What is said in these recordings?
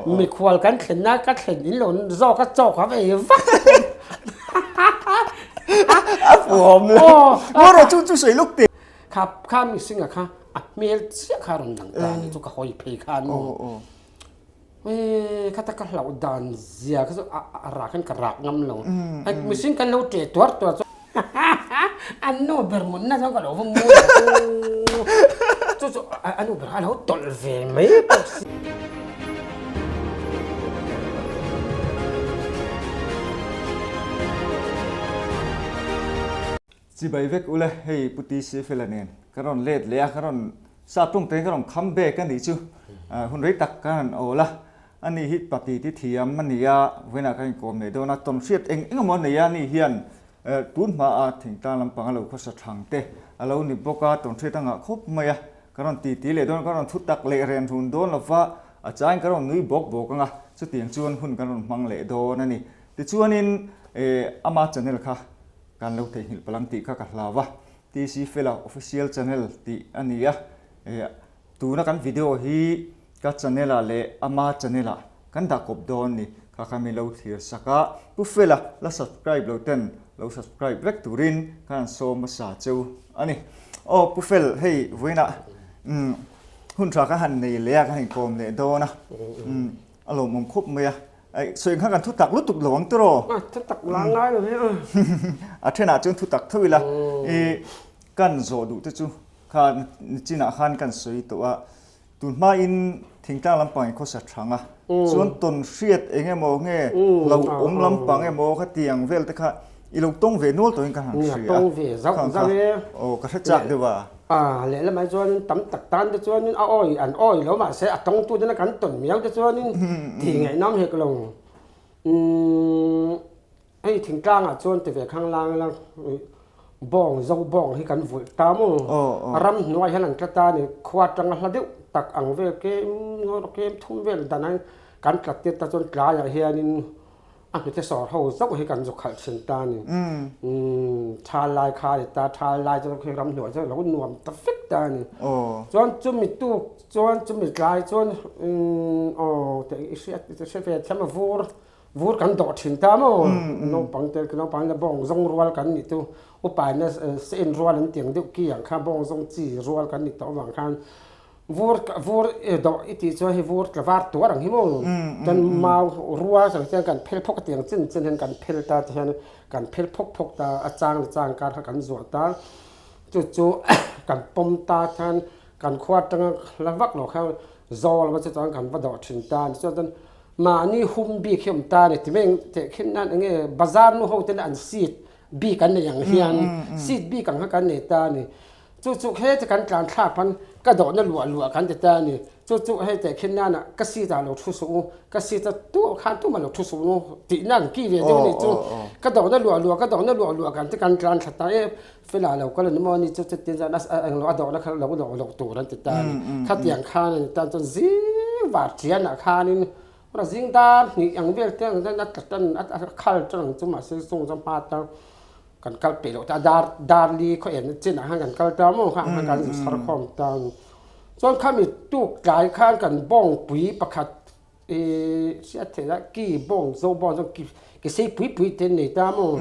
Mikhual kan thlen na ka thlen in lo zawk a chaw ka va ei vak. A fuhawm le. Ngaw chu chu sawi luk te. Kha kha mihring a kha a hmel chiah kha rawn lang ta ni chu ka hawi phei khan maw. E kha ta ka hlauh dan zia kha chu a rak hian ka rak ngam lo. Mihring kan lo ṭe tuar tuar chu an nu ber mutna chuan ka lo va mu chu chu a nu ber kha a lo tawlh ve mai bawk si. Chibai vek ule, hei Pu TC Fela nen ka rawn let leh a, ka rawn sap tung tein ka rawn kham bek a nih chu. Hun rei tak ka han awl a, ani hi pati ti thiam a ni a, vawiinah ka inkawm leh dawn a, tawnhriat eng eng emaw a nei a, ani hian tun hmaa thingtlang lampang a lo khawsa thang te a lo ni bawk a, tawnhriat a ngah khawp mai a, ka rawn ti ti leh dawn a, ka rawn thu tak leh ren run dawn lo va, a chain ka rawn nui bawk bawk ang a, chutiang chuan hun kan rawn hmang leh dawn a ni. Tichuanin ama channel kha Kan lo theihnghilh palh ang tih kha ka hlau a, TC Fela Official Channel tih a ni a, tuna kan video hi ka channel ah leh ama channel ah kan dah kawp dawn ni, kha kha mi lo thlir sak a, Pu Fela la subscribe lo ten lo subscribe vek turin ka han sawm hmasa cheu a ni. Aw Pu Fel hei vawiinah hun tha ka han nei leh a, ka han inkawm leh dawn a, a lawmawm khawp mai a. Aih, sawi kha kan thu tak lutuk lo ang tiraw? A, thu tak la ngai lo hi a. A thenah chuan thu tak tho ila, i kan zawh duh te chu kha nichinah khan kan sawi tawh a, tun hmain thingtlang lampang in khawsa thang a, chuan tawn hriat eng emaw nge lo awm lampang emaw khatiang vel te kha I lo tawng ve nual tawhin ka han hria. Tawng ve zauh zauh e. Aw ka hre chak deuh a. A lehlamah chuanin tam tak tan te chuanin a awi an awi lo mahse a tawngtu tena kan tawn miau te chuanin tih ngaihnawm hek lo. Umm hei thingtlangah chuan ti ve khang lang ila bawng zo bawng hi kan vulh ta maw. Ram hnuai hian an tla ta a ni khua atanga hla deuh tak ang vel kem kem thum vel dan a kan tla tir ta chuan tlaiah hianin A hnute sawr ho zauh hi kan zu khalh thin ta a ni. Thal lai kha a ni ta, thal lai chu khi ramhnuai chu a lo nuam ta vek ta a ni. Chuan chumi tuk chuan chumi tlai chuan aw teh i hriat i hre ve thiam a vur vur kan dawh thin ta maw naupang te naupang la bawng zawng rual kan nih chu upaina se en rual an tiang deuh ki ang kha bawng zawng chi rual kan nih tawh avang khan Vur vur i dawh i tih chuan hei vur tla var tuar ang hi maw chuan mau rua chang chuan kan phel phawk tiang chin chin hian kan phel ta ti hian kan phel phawk phawk ta a chang leh chang kar kha kan zuah ta chu chu kan pawm ta khan kan khua atanga hla vak lo khan zawl emaw chu chuan kan va dawh thin ta ni chuan mahni hum bik hi awm ta a ni ti mai tehkhin nan eng nge bazar nu ho ten an seat bik an nei ang hian seat bik ang kha kan nei ta a ni. Chu chu hete kan tlan thlak pawn ka dawhna luah luah kan ti ta a ni. Chu chu hete khin nana ka seat ah lo thu suh u, ka seat a tu khan tumah lo thu suh nu tih na an ki ve deuh a ni chu. Ka dawhna luah luah, ka dawhna luah luah kan ti kan tlan thla ta e, fela lo kal a ni maw ni chu chutin chuan a englo a dawhna kha lo dawh loh tur an ti ta a ni. Khatiang khan a ni tan chuan zing var chianah khanin ura zing dar hnih ang vel te ang chuan a tla tan a khal tan ang chu mahse chung chuan hma tan Kan kal peih loh ta dar dar li khaw en chin ah khan kan kal ta maw kha ang khan kan zu chhar khawm ta a ni. Chuan khami tuk tlai khan kan bawngpui pakhat ih hriat theih la ki bawng zo bawng chuan ki ki sei pui pui te an nei ta maw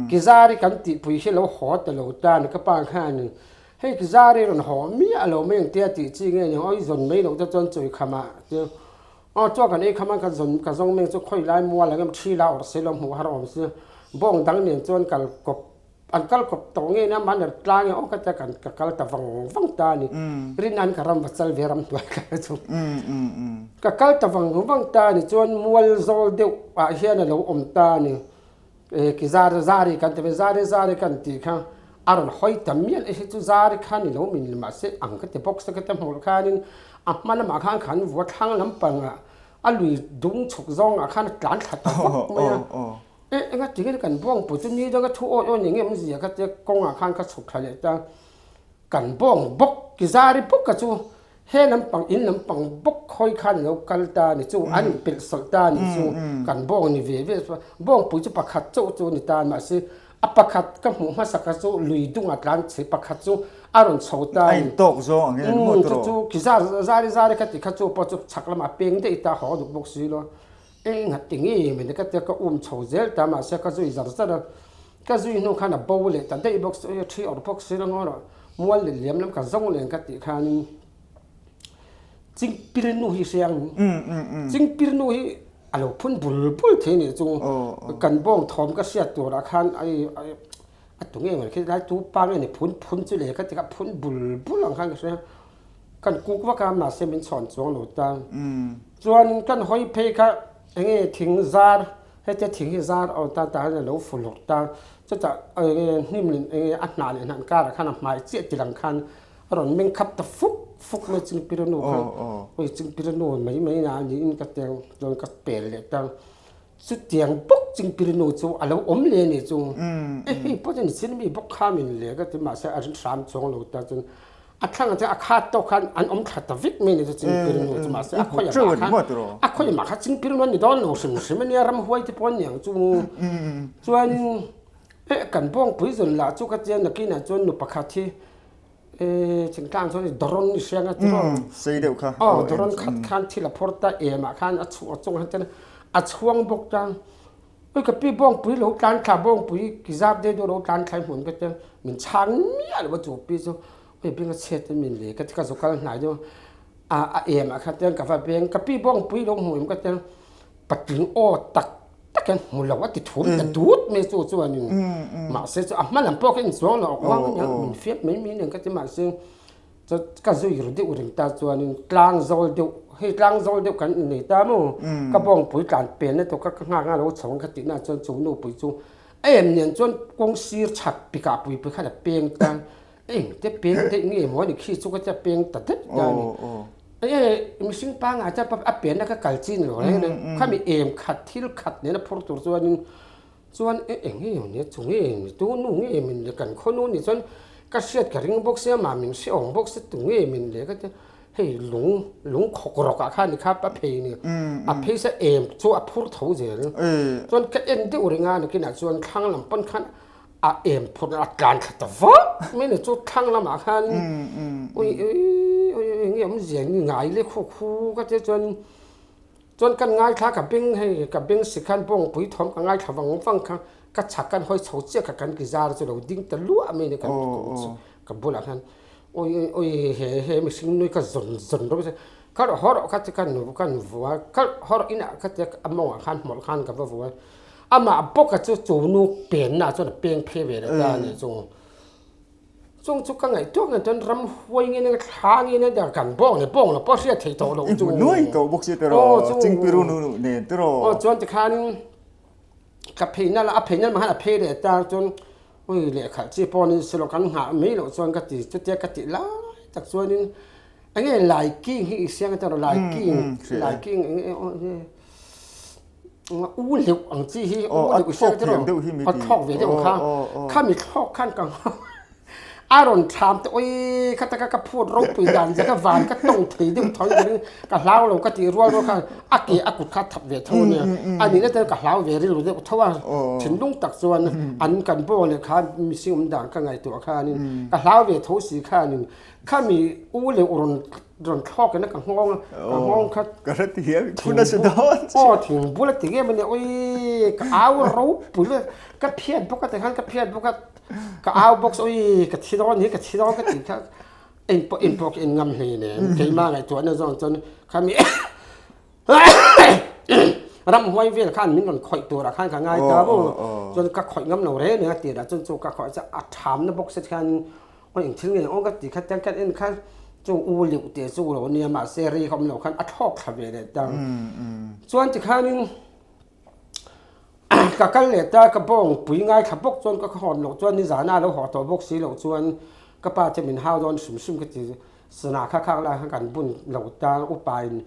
ki zari kan tih pui hi lo haw ta lo ta a ni ka pa khan hei ki zari rawn haw miah lo mai ang tia tih chi nge ni awi zawn mai loh te chuan chawi kham ah te Aw chuan kan ei kham a ka zawn ka zawng meng chu khawi lai mual ang em thi la awrh si lo hmuh har awm si bawng dang nen chuan kal kawp an kal kawp tawh ngei nia mahni tlang e aw ka tia kan ka kal ta vang vang ta a ni rin an ka ram va chal ve ram hnuai ka chu ka kal ta vang vang ta a ni chuan mual zawl deuh ah hian a lo awm ta a ni e ki zar zari kan ti ve zari zari kan tih kha a rawn hawi ta mial e hi chu zari kha ni lo min mahse ang ka ti bawk se ka ti hmuh khanin a hma lamah khan khan vua thlang lampangah a lui dung chhuk zawngah khan a tlan thla ta vak mai a e enga ti nge kan bawng pui chu ni danga thu awi awi ni nge awmzia kha tia kawngah khan ka chhuk thla leh ta kan bawng bawk ki zari bawk ka chu He lampang in lampang bawk khawi khan a lo kal ta a ni chu, an inpelh sawlh ta a ni chu, kan bawng ni ve ve chuan bawngpui chu pakhat chauh chu a ni ta a, mahse a pakhat ka hmuh hmasa kha chu lui dungah tlan chhe pakhat chu A rawn chho ta A intawk zawng ang hian maw tiraw? Chu chu khi zar zari zari ka ti kha chu pawh chu chhak lamah peng daih ta haw duk bawk si lo. Eng nghat ti nge min ka tia ka um chho zel ta mahse ka zui zar zar a. Ka zui hnu khan a bo leh ta daih bawk si a thi awrh bawk si lo ngaw rawh. Mual leh liam lam ka zawng leh ka tih khanin Chingpir nu hi hria ang. Chingpir nu hi a lo phun bul bul thei nih chu kan bawng thawm ka hriat turah khan ai a tu nge nge khi lai tu pa nge ni phun phun chu le ka ti kha phun bul bul ang khan ka hria kan kuk vak a mahse min chhawn chuang lo ta chuan kan hawi phei kha enge thing zar hetia thing hi zar aw ta ta hian a lo fu lawk ta chutah enge hnim enge a hnah leh hnah karah khan a hmai chiah ti lang khan a rawn meng khap ta fuk fuk mai chingpira nu khan ui chingpira nu mai mai na niin ka tiang chuan ka pel leh ta chutiang bawk chingpira nu chu a lo awm leh a ni chu e hei pawh chuan chin mi bawk kha min leh ka ti mahse a rin hram chuang lo ta chuan a thlang chuan a khat tawk khan an awm thla ta vek mai ni chu chingpira nu chu mahse a khawi amah khan a khawi amah kha chingpira nu a ni dawn lo hrim hrim a nia ramhuai te pawh aniang chu chuanin e kan bawngpui zawn lah chu ka tia nakinah chuan nu pakhat hi E thingtlang chuan dawrawn i hriang a tiraw? Sei deuh kha. Aw dawrawn khat khan thil a phawr ta em ah khan a chhuah chung han ten a chhuang bawk ta. Oi ka pi bawngpui lo tlan thla bawngpui ki zap deuh deuh lo tlan thla hmun ka tia min chhang miah lo a chu pi chu oi beng a chhiat in min le ka ti ka zu kal hnai deuh a a em ah khan ten ka va beng ka pi bawngpui lo hmu em ka tia patling aw tak tak hian hmu lo a ti thum ta dut mai chu chuanin mahse chu a hma lam pawh kha inchuang lo awk vang a min fiat mai mai nen ka ti mahse chu ka zui ru deuh reng ta chuanin tlang zawl deuh hei tlang zawl deuh kan innei ta maw ka bawngpui tlan pelna tur kha ka nghak a lo chho ang ka tih na chuan chu nupui chu a em nen chuan kawng sir chhak pikah pui pui khan a peng ta Eng te peng daih nge maw ni khi chu ka tia peng ta daih ta ni. E mihring pangai chuan a penna kha kal chin lo reng reng khami em khat thil khat nena phur tur chuanin chuan e eng nge ni chu nge ni tu nu nge min le kan khaw nu ni chuan ka hriat ka ring bawk sia mah min hre awm bawk sia tu nge min le ka tia hei lung lung khawk rawk ah khan ni kha a phei ni a phei sa em chu a phur tho zel chuan ka en deuh reng a nakinah chuan thlang lam pawn khan a em phut a tlan thla ta vak mai ni chu thlang lamah khan ui ui ui ui nge awmzia ni ngai le khu khu ka tia chuan chuan kan ngaithla ka beng hei ka beng si khan bawngpui thawm ka ngaithla vang vang kha ka chhak kan hawi chho chiah kha kan ki zar chu lo ding ta luah mai ni kan ka bulah khan ui ui ui he he mihring nui ka zawn zawn rawh se kar haw rawh kha ti kan kan vua kar haw rawh inah kha tia a mawngah khan hmawlh khan ka va vua. Amah bawka chu chu nu penna chuan a peng phei ve leh ta a nih chu. Chung chu ka ngaihtuah nge chuan ram huai nge nge thla nge nge der kan bawng leh bawng lo pawh hriat theih tawh loh chu. Nuai tawh bawk si tiraw chingpiru nu nen tiraw. Aw chuan tikhanin ka phei nalh a, a phei nalh mah khan a phei leh ta chuan ui lehkhalh chi pawh ni si lo kan nghah mai loh chuan ka ti chutia ka tih lai tak chuanin enge lai king hi i siang tiraw lai king lai king enge U leuh ang chi hi u leuh i hriat tiraw a thlawk ve deuh kha khami thlawk khan ka a rawn thlam te oi kha taka ka phut ropui dan zia ka van ka tawng thei deuh tho in ka hlau lo ka tih rual rual khan a ke a kut kha a thap ve tho ania a nihna te ka hlau ve rilru deuh tho a thinlung tak chuan an kan baw leh kha mihring awm dan ka ngaihtuah khanin ka hlau ve tho si khanin khami u leuh rawn rawn thlawk in a ka nghawng ka nghawng kha ka hre ti hian phun a si dawn aw thing bul a ti em ani ui ka au ropui le ka phiat bawk a ti khan ka phiat bawk a ka au bawk ui ka thi dawn hi ka thi dawn ka ti kha en pawh en pawh ka en ngam hlei nen keimah ngaihtuahna zawng chuan khami ramhuai vel khan min rawn khawih turah khan ka ngai ta maw chuan ka khawih ngam lo reng reng a tirah chuan chu ka khawih chu a thamna bawk se khian Aw eng thil nge aw ka ti kha tiang kan en khan chu u liuh te chu lo nia mahse ri kha awm lo khan a thlawk thla ve leh ta chuan tikhanin ka kal leh ta ka bawng pui ngai thla bawk chuan ka hawn loh chuan nizana a lo haw tawh bawk si loh chuan ka pa te min hau dawn hrim hrim ka ti sana kha khak lai khan kan bun lo ta upa in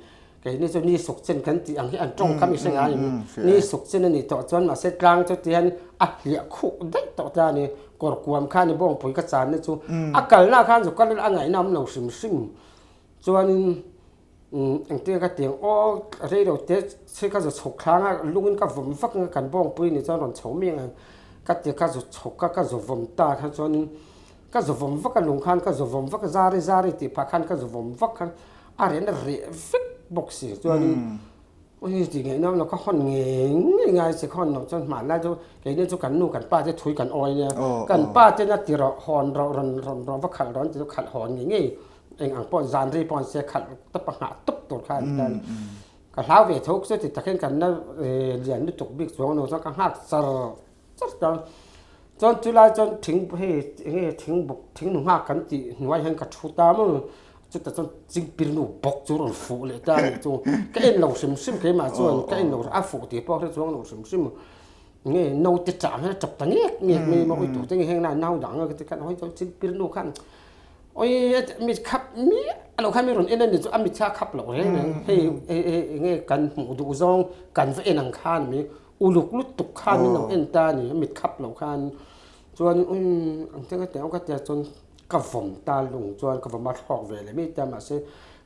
Keini chu ni suk chen kan tih ang hi an tawngkam i hre ngai em? Ni suk chen a nih tawh chuan mahse tlang chu tihian a hliah khuh daih tawh ta a ni. Kawr kuam kha a ni bawngpui ka channa chu a kalna khan zu kal a ngaihna awm lo hrim hrim. Chuanin engtin ka ti ang aw reilo te che ka zu chhuk thlang a lungin ka vawm vak ang a kan bawngpui ni chuan rawn chho miang ang ka ti ka zu chhuk a ka zu vawm ta kha chuanin. Ka zawvawm vak a lung khan ka zawvawm vak a zari zari tih phah khan ka zawvawm vak khan a rehna reh vek bawk si chuanin ui tih ngaih nawm lo ka hawn ngei ngei ngai che ka hawn loh chuan hmanlai chu keini chu kan nu kan pa te thui kan awi nia kan pa ten a ti rawh hawn rawh rawn rawn rawh va khalh rawh an ti chu khalh hawn ngei ngei eng ang pawh zan ri pawh an se khalh tawp a nghah tawp tur kha an tan ka hlau ve tho chu ti takin kan la lian lutuk bik chuang lo chuan ka nghak char char ta chuan chulai chuan thing hei enge thing buk thing nu nghak kan tih hnuai hian ka thu ta maw chutah chuan chingpir nu bawk chu rawn fuh leh ta a nih chu ka en lo hrim hrim keimah chuan ka en lo a fuh tih pawh hre chuang lo hrim hrim nge naute chah hian a tap ta ngek ngek mai maw ui tute nge heng lai nau dang a ka ti khan hawi chuan chingpir nu khan oi mi khap miah lo khan mi rawn en a ni chu a mitthla khap loh reng reng hei hei hei enge kan hmuh duh zawng kan va en ang khan mi Uluk lutuk khan min lo en ta a ni, mit khap lo khan. Chuan umm ang te ka ti ang ka tia chuan ka vawm ta lung chuan ka vawm a thlawk ve leh mai ta mahse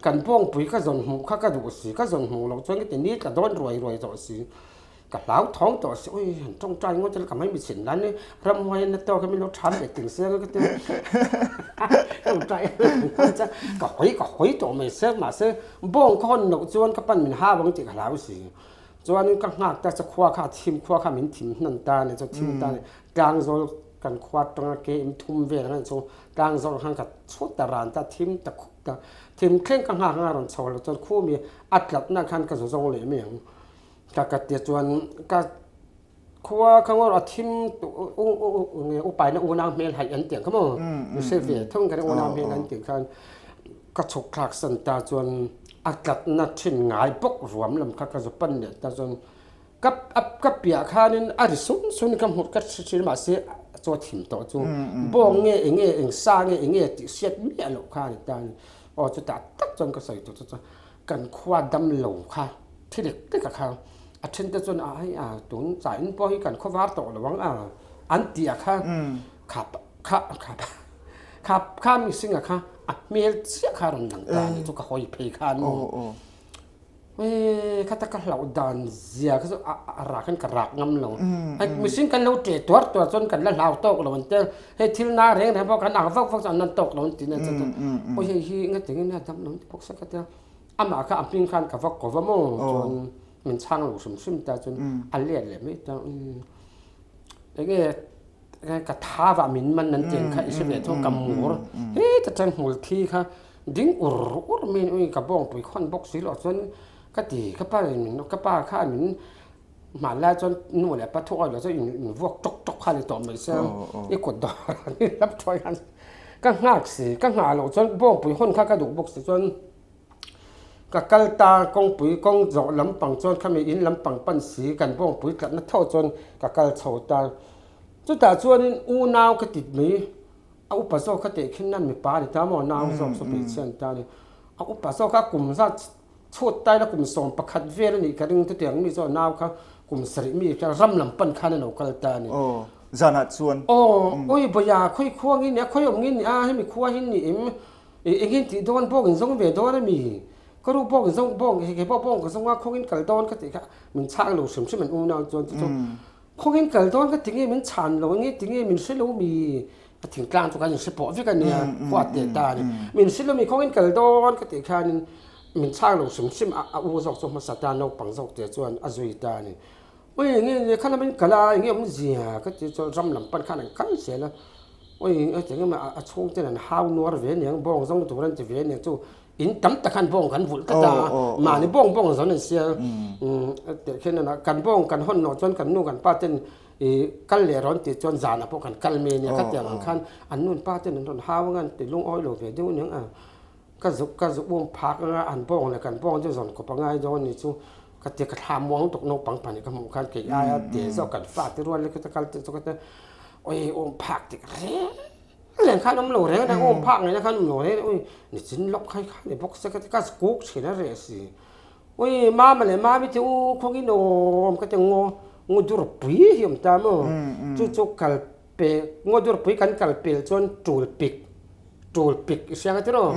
kan bawngpui ka zawn hmuh kha ka duh si, ka zawn hmuh loh chuan ka ti ni tla dawn ruai ruai tawh si, ka hlau thawng tawh si, ui han tawngtai ngawt ila ka mai mitchhin nan i ramhuai na tawk hi min lo tham leh ting se ka ti tawngtai ka hawi ka hawi tawh mai se mahse bawng ka hawn loh chuan ka pan min hau ang tih ka hlau si. Chuanin ka nghak ta che khua kha a thim khua kha min thim hnan ta a ni chu thim ta a ni. Tlangzawl kan khua atanga ke in thum vel ang a ni chu tlangzawl khan ka chhut ta ran ta thim ta khup ta thim thleng ka nghak anga rawn chho lo chuan khumi a tlatna khan ka zu zawng leh mai ang ka ka tia chuan ka khua kha ngawr a thim upaina unau hmel haih an tih ang kha maw mi hre ve thung khan unau hmel an tih khan ka chhuk thlak san ta chuan a tlatna thin ngai bawk ruam lam kha ka zu pan leh ta chuan ka ka piah khanin a ri sun sun ka hmuh ka hre thin mahse chaw thim tawh chu bawng nge eng nge eng sa nge eng nge tih hriat miah loh kha a ni ta a ni aw chutah tak chuan ka sawi tur chu chuan kan khua dam lo kha thi lek lek a kha a then te chuan a hei a tun chah in pawh hi kan khaw var tawh lo ang a an tih a kha kha kha kha kha kha mihring a kha a hmel chiah kha a rawn lang ta a ni chu ka hawi phei khan maw e kha ta ka hlauh dan zia kha chu a rak in ka rak ngam lo mihring kan lo ṭe tuar tuar chuan kan la hlau tawk lo an tia hei thil na reng reng pawh kan ang vak vak chu an lan tawk lo an ti na chuan aw hei hi ngatinge a dam lo an ti bawk se ka tia amah kha a hming khan ka va ko va maw chuan min chhang lo hrim hrim ta chuan a let leh mai ta enge ka tha vah min man an tiang kha i hre ve tho ka mur heta tang hmul thi kha ding ur ur mai ui ka bawngpui khawn bawk si loh chuan ka ti ka pa in min ka pa kha min hmanlai chuan nu leh pa thu awih loh chuan in in vuak tawk tawk kha ni tawh mai se i kut dawr an in lap thuai khan ka nghak si ka nghah loh chuan bawngpui hawn kha ka duh bawk si chuan Ka kal ta kawngpui kawng zawh lampang chuan khami in lampang pan si kan bawngpui tlatna tho chuan ka kal chho ta. Chutah chuanin unau ka tit mai, a upa zawk kha tehkhin nan mipa a ni ta maw, nau zawk chu hmeichhia a ni ta a ni. A upa zawk kha kum zat chhut taina kum 11 vel a nih ka ring chutiang mi chuan nau kha kum sarih mi kha ram lam pan khan a lo kal ta a ni. Aw, zanah chuan. Aw, ui bawia khawi khua nge ni a, khawi awm nge ni a, hemi khua hi ni em? Engin tih dawn bawk in zawng ve dawn a mi? Ka ru bawk in zawng bawk kei pawh bawng ka zawng a khawngin kal dawn ka tih kha min chhang lo hrim hrim an unau chuan chu chu khawngin kal dawn ka ti nge min chhan lo nge ti nge min hre lo mi? A thingtlang chu kan inhre pawh vek a nia huat teh ta a ni. Min hre lo mi khawngin kal dawn ka tih khanin min chhang lo hrim hrim a a u zawk chu hmasa ta naupang zawk te chuan a zui ta a ni. Ui enge nia kha lamin kal a enge awmzia ka tih chuan ram lam pan khan an kal zel a ui enge maw a chhungten an hau nuar ve aniang bawng zawng tur an ti ve aniang chu in tam tak khan bawng kan vulh tlat a mahni bawng bawng zawn an sia teh khian a kan bawng kan hawn loh chuan kan nu kan pa ten ih kal leh rawn tih chuan zanah pawh kan kal mai ania khatiang ang khan an nu an pa ten an rawn hau anga an ti lungawi lo ve deuh aniang a. Ka zuk ka zuk um phak anga an bawng leh kan bawng chu zawn kawp a ngai dawn ni chu ka ti ka thla muang tuk naupang pahnih ka hmuh khan kei aia te zawk kan fa te rual lek te kal te chu ka ti oi um phak tik reng reng khan awm lo reng reng um phak ngaihna khan awm lo reng ui nichin lawk khai khan ni bawk se ka ti ka kuk thin a reh si ui mama leh mami te u khawngin awm ka ti ngaw ngaw dur pui hi awm ta maw chu chu kal Pe ngaw durpui kan kal pel chuan tul pik tul pik i hria nga tiraw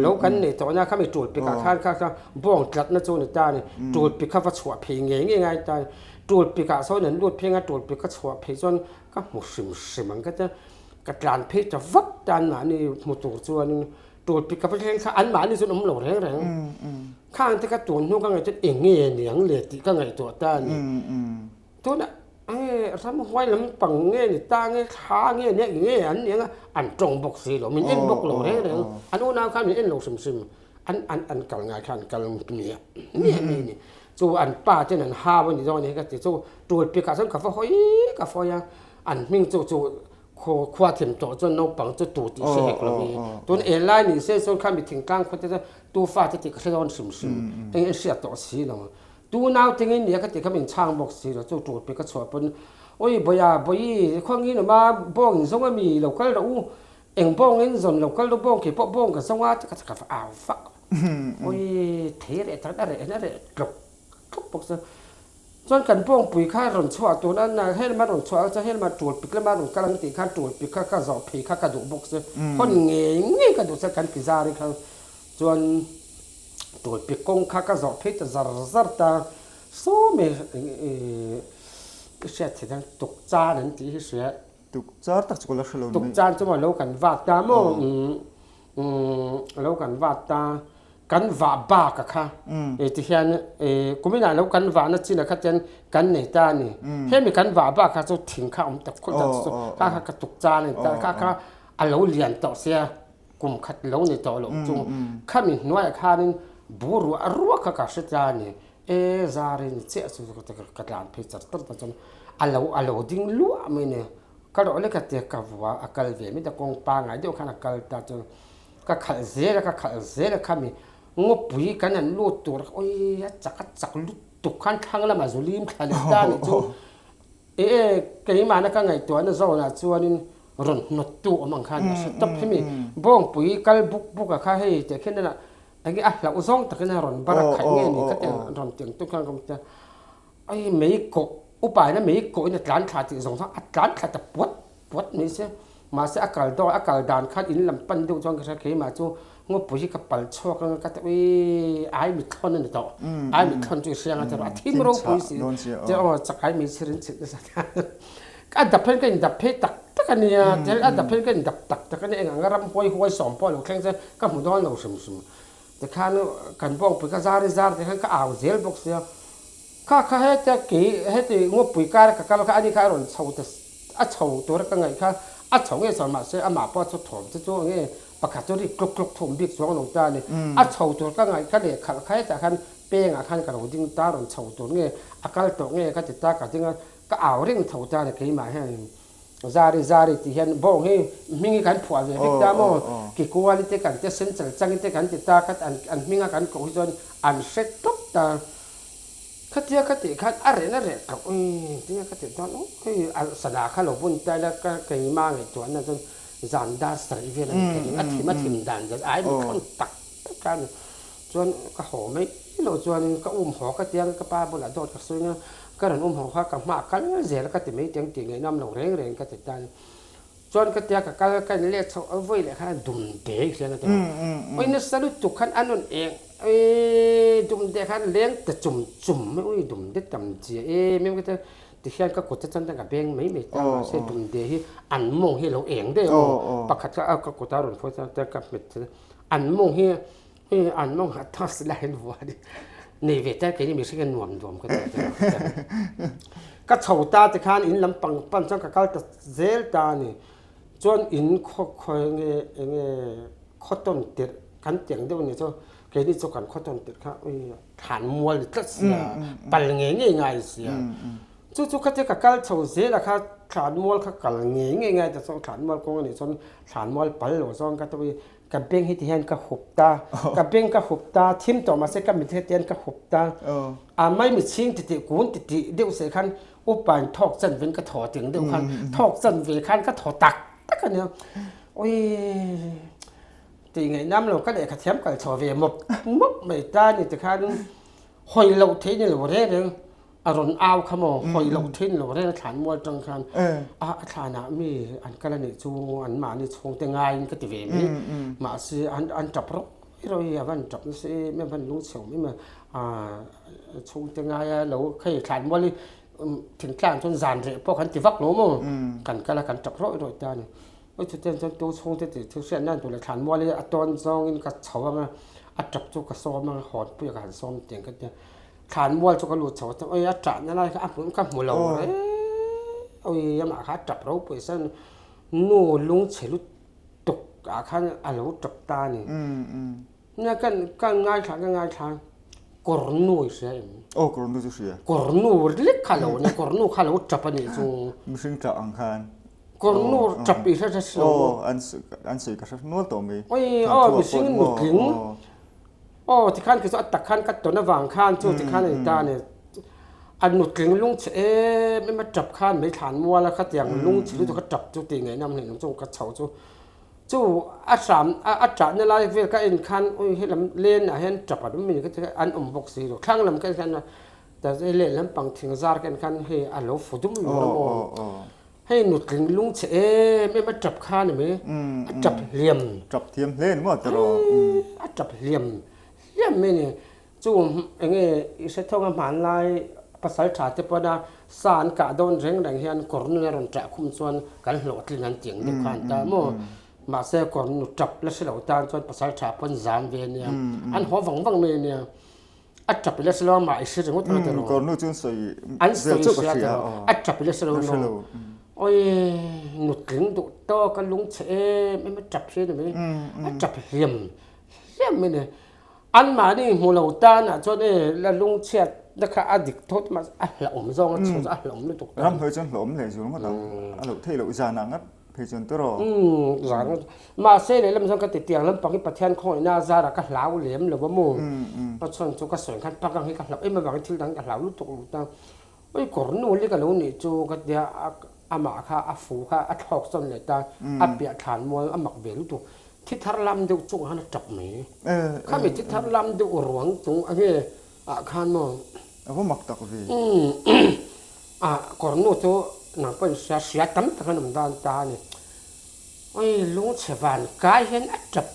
lo kan nei tawh nia khami tul pik ah khan kha kha bawng tlatna chu ni ta a ni tul pik kha va chhuah phei ngei ngei ngai ta a ni tul pik ah sawn an lut phei anga tul pik ka chhuah phei chuan ka hmu hrim hrim ang ka tia. Ka tlan phei ta vak ta anmahni hmu tur chuanin tul pik ka va thleng kha anmahni chuan awm lo reng reng. Khang te kha tun hnu ka ngaihtuah eng nge niang le tih ka ngaihtuah ta a ni. Tunah e ramhuai lampang nge ni ta nge thla nge nia eng nge an niang a an tawng bawk si lo min en bawk lo reng reng an unau khan min en lo hrim hrim an an an kal ngai khan an kal miah miah mai a ni. Chu an pa ten an hau a ni dawn a ni ka ti chu tul pikah chuan ka va hawi ka hawi a an hming chu chu Khua thim tawh chuan naupang chu tu tih hre hek lo i tun enlai ni se chuan khami thingtlang khua te chuan tu fa te tih ka hre dawn hrim hrim eng eng hriat tawh si lo. Tu nau te ngei nia ka tih kha min chhang bawk si lo chu tul pe ka chhuah pawn awi bawiha bawihi khawngi nawm a bawng in zawng ami lo kal rawh u eng bawng in zawn lo kal rawh bawng kei pawh bawng ka zawng a ti ka va au vak awi thei reh tak a reh a reh tlawk tlawk bawk chuan Chuan kan pawngpui kha rawn chhuah tun a, na helma rawn chhuah chuan helma tul pik lama rawn kal ang tih khan tul pik kha ka zawh phei kha ka duh bawk che, hawn ngei ngei ka duh che kan ti zar kha chuan tul pik kawng kha ka zawh phei ta zar zar ta saw mai i hriat theih ang tuk chan an tih hi hria. Tuk char tak chu ka la hre lo mai. Tuk chan chu maw lo kan vat ta maw lo kan vat ta. Kan vah bak a kha e ti hian e kuminah lo kan vahna chin a kha ten kan nei ta a ni. Hemi kan vah bak kha chu thing kha a awm tak khawp tak chu kha kha ka tuk chan a ni ta kha kha a lo lian tawh sia kum khat lo ni tawh loh chu khami hnuaiah khanin bu ruah ruah kha ka hre ta a ni. E zar in chiah chu ka tlan phei char char ta chuan a lo a lo ding luah mai a ni. Ka rawh lek a tia ka vua a kal ve mai ta kawng pangai deuh khan a kal ta chuan Ka khalh zel a, ka khalh zel a khami ngawpui kan han lut tur kha awi a chak a chak lutuk khan thlang lamah zu lim thla leh ta anih chu e e keimahna ka ngaihtuahna zawnah chuanin rawn hnawttu awm ang khan a hre tawp hemi bawngpui kal buk buk a kha hei teh khian ena enge a hlauh zawng takin a rawn bar a khalh nge ni ka ti ang rawn ti ang tum khan ka awm tia awi mei kawh upa ina mei kawh in a tlan thla tih zawng kha a tlan thla ta puat Puat mai se, mahse a kal dawn, a kal dan khan in lam pan deuh chuan ka hria keimah chu ngawpui hi ka pal chhuak anga ka ti ui ai mithlawn a ni tawh, ai mithlawn chu i hria anga tiraw a thim ropui si che aw chakai mai chhir in chhilh nasa ta a dap hian ka in dap phei tak tak a nia tel a dap hian ka in dap tak tak a nia eng anga ram huai huai sawm pawh a lo thleng chuan ka hmu dawn lo hrim hrim tikhan kan bawngpui ka zar i zar tikhan ka au zel bawk sia kha kha hetia kei heti ngawpui kar ka kal kha ani kha a rawn chho ta A chho tura ka ngaih kha a chho nge chho mahse amah pawh chu thawm te chu enge pakhat chu rik tluk tluk thum bik chuang lo ta a ni. A chho tur ka ngaih kha leh khalh kha hetah khan pengah khan ka lo ding ta rawn chho tur nge a kal tawh nge ka ti ta ka ding a ka au reng tho ta a ni keimah hian Zari Zari tih hian bawng hi hming hi kan phuah ve vek ta maw Kikuali te kan tia Senchal changi te kan ti ta kha an hminga kan koh hi chuan an hre tawp ta. Khatia ka tih khan a rehna reh tawh ui tia ka tih chuan aw hei a sana kha lo bun ta ila ka keima ngaihtuahna chuan zan dar sarih vel a ni ka ring a thim a thim dan zel ai mi thawn tak tak a ni chuan ka haw mai lo chuanin ka um haw ka tia ka pa bulah dawt ka sawi anga ka rawn um haw kha ka hma kal zel ka ti mai teng tih ngaihnawm lo reng reng ka ti ta a ni. Chuan ka tia ka kal ka in let chho a vawi leh khan a dum dei hian a ti a, ui nasa lutuk khan a rawn eng ui dum dei khan leng ta chum chum mai ui dum de tam chia em em ka tia tihian ka kut te chuan ka beng mai mai ta mahse dum dei hi an mawng hi a lo eng daih a maw pakhat kha ka kut a rawn phawi chuan ka hmet an mawng hi Hei an mawng hat thar si lai an vuah a ni. Nei ve ta keini mihring a nuam nuam ka ti a. Ka chho ta te khan in lampang pan chuan ka kal ta zel ta a ni. Chuan in khaw khaw enge enge khaw tawn tirh kan ti ang deuh a ni chu keini chu kan khaw tawn tirh kha ui thlan mual ni tlat sia pal ngei ngei ngai sia. Chu chu khatia ka kal chho zel a kha thlan mual kha kal ngei ngei ngai ta chuan thlan mual kawng a nih chuan thlan mual pal lo zawng ka ti ui Ka beng hi ti hian ka hup ta, ka beng ka hup ta, thim tawh mahse ka mit hi ti hian ka hup ta. A mai mi chhing titih kun titih deuh seh khan upa in thawk chan ven ka thaw ting deuh khan thawk chan ve khan ka thaw tak tak a nia. Ui tih ngaihnam lo ka lehkha thiam kal chho ve mawp mawp mai ta ni ti khan hawi loh theih ni lo reng reng. A rawn au kha maw, hawi loh thin lo reng a thlan mual tang khan a a thlanah mi an kal a nih chu anmahni chhungte ngaiin ka ti ve mai. Mahse an an tap rawih rawih a van tap nasa em em a van lungchhe awm em a chhungte ngaia lo hei thlan mual hi thingtlang chuan zan reh pawh kan ti vak lo maw kan kal a kan tap rawih rawih ta a ni. Oi chutiang chuan tu chhungte tih thil hriat nan tur leh thlan mual hi a tawn zawngin ka chho anga a tap chu ka sawm anga hawnpui ah ka han sawm tiang ka tia. Thlan mual chu ka lut chho a chuan oi a ṭahna lai kha a hmuh ka hmu lo reng oi amah kha a tap ropui san nu lungchhe lutuk ah khan a lo tap ta a ni. Nia ka ka ngaithla ka ngaithla kawr nu i hria em? Aw kawr nu chu hria. Kawr nu lek kha lo nia kawr nu kha lo tap a nih chu. Mihring tah ang khan. Kawr nu tap i hre hre si lo. Aw an an sawi ka hre nual tawh mai. Oi aw mihring nutling. Aw tikhan kei chu a tak khan ka tawn avang khan chu tikhan a ni ta a ni. A nutling lungchhe em em a tap khan mai thlan mual a khatiang lungchhe lutuk a tap chu tih ngaihna awm hlei lo chung ka chho chu. Chu a hram a ṭahna lai vel ka en khan ui helam len ah hian ṭap an awm a ni ka ti a, an awm bawk si lo. Thlang lam ka en khan ta hei leh lampang thing zar ka en khan hei a lo fu dum lo a maw. Hei nutling lungchhe em em a ṭap kha a ni mai, a ṭap hliam. Ṭap thiam hle a ni maw tiraw? A ṭap hliam hliam mai a ni. Chu eng nge i hre thawng a hmanlai pasal tha te pawna sa an kah dawn reng reng hian kawr nun a rawn ṭah khum chuan kan hlawhtlin an ti ang deuh kha an ta maw? Mahse kawr nu ṭap la hre lo tan chuan pasal tha pawn zam ve a nia, an haw vang vang mai a nia. A ṭap ila hre lo a mah i hre ringawt ang tiraw? Kawr nu chu an sawi vel chu ka hria a ṭap ila hre lo maw? Awii nutling duh tawk a lungchhe em em a ṭap hi a ni mai, a ṭap hliam hliam mai a ni. Anmahni hmu lo tanah chuan e la lungchhiat na kha a dik thawt mahse a hlauhawm zawng a chho chu a hlauhawm lutuk ta. Ramhnuai chuan hlauhawm leh zul ngawt ang, a loh theih loh zanah ngat phei chuan tawh rawh. Umm zan ngawt. Mahse lehlam chuan ka ti tiang lampang hi Pathian khawngaihna a zarah ka hlau lem lo a maw. Ka chhuan chu ka sawi khan pakang hi ka hlauh em avangin thil dang ka hlau lutuk lo ta. Oi kawr nu li ka lo nih chu ka tia amah kha a fu kha a thlawk sawn leh ta a piah thlan mual a mak ve lutuk thi thar lam deuh chungah khan a tap mai khami thi thar lam deuh ruang chung a nge ah khan maw a va mak tak ve a kawr nu chu nang pawh in hria hria tam tak an awm dan ta a ni oi lungchhe van kai hian a tap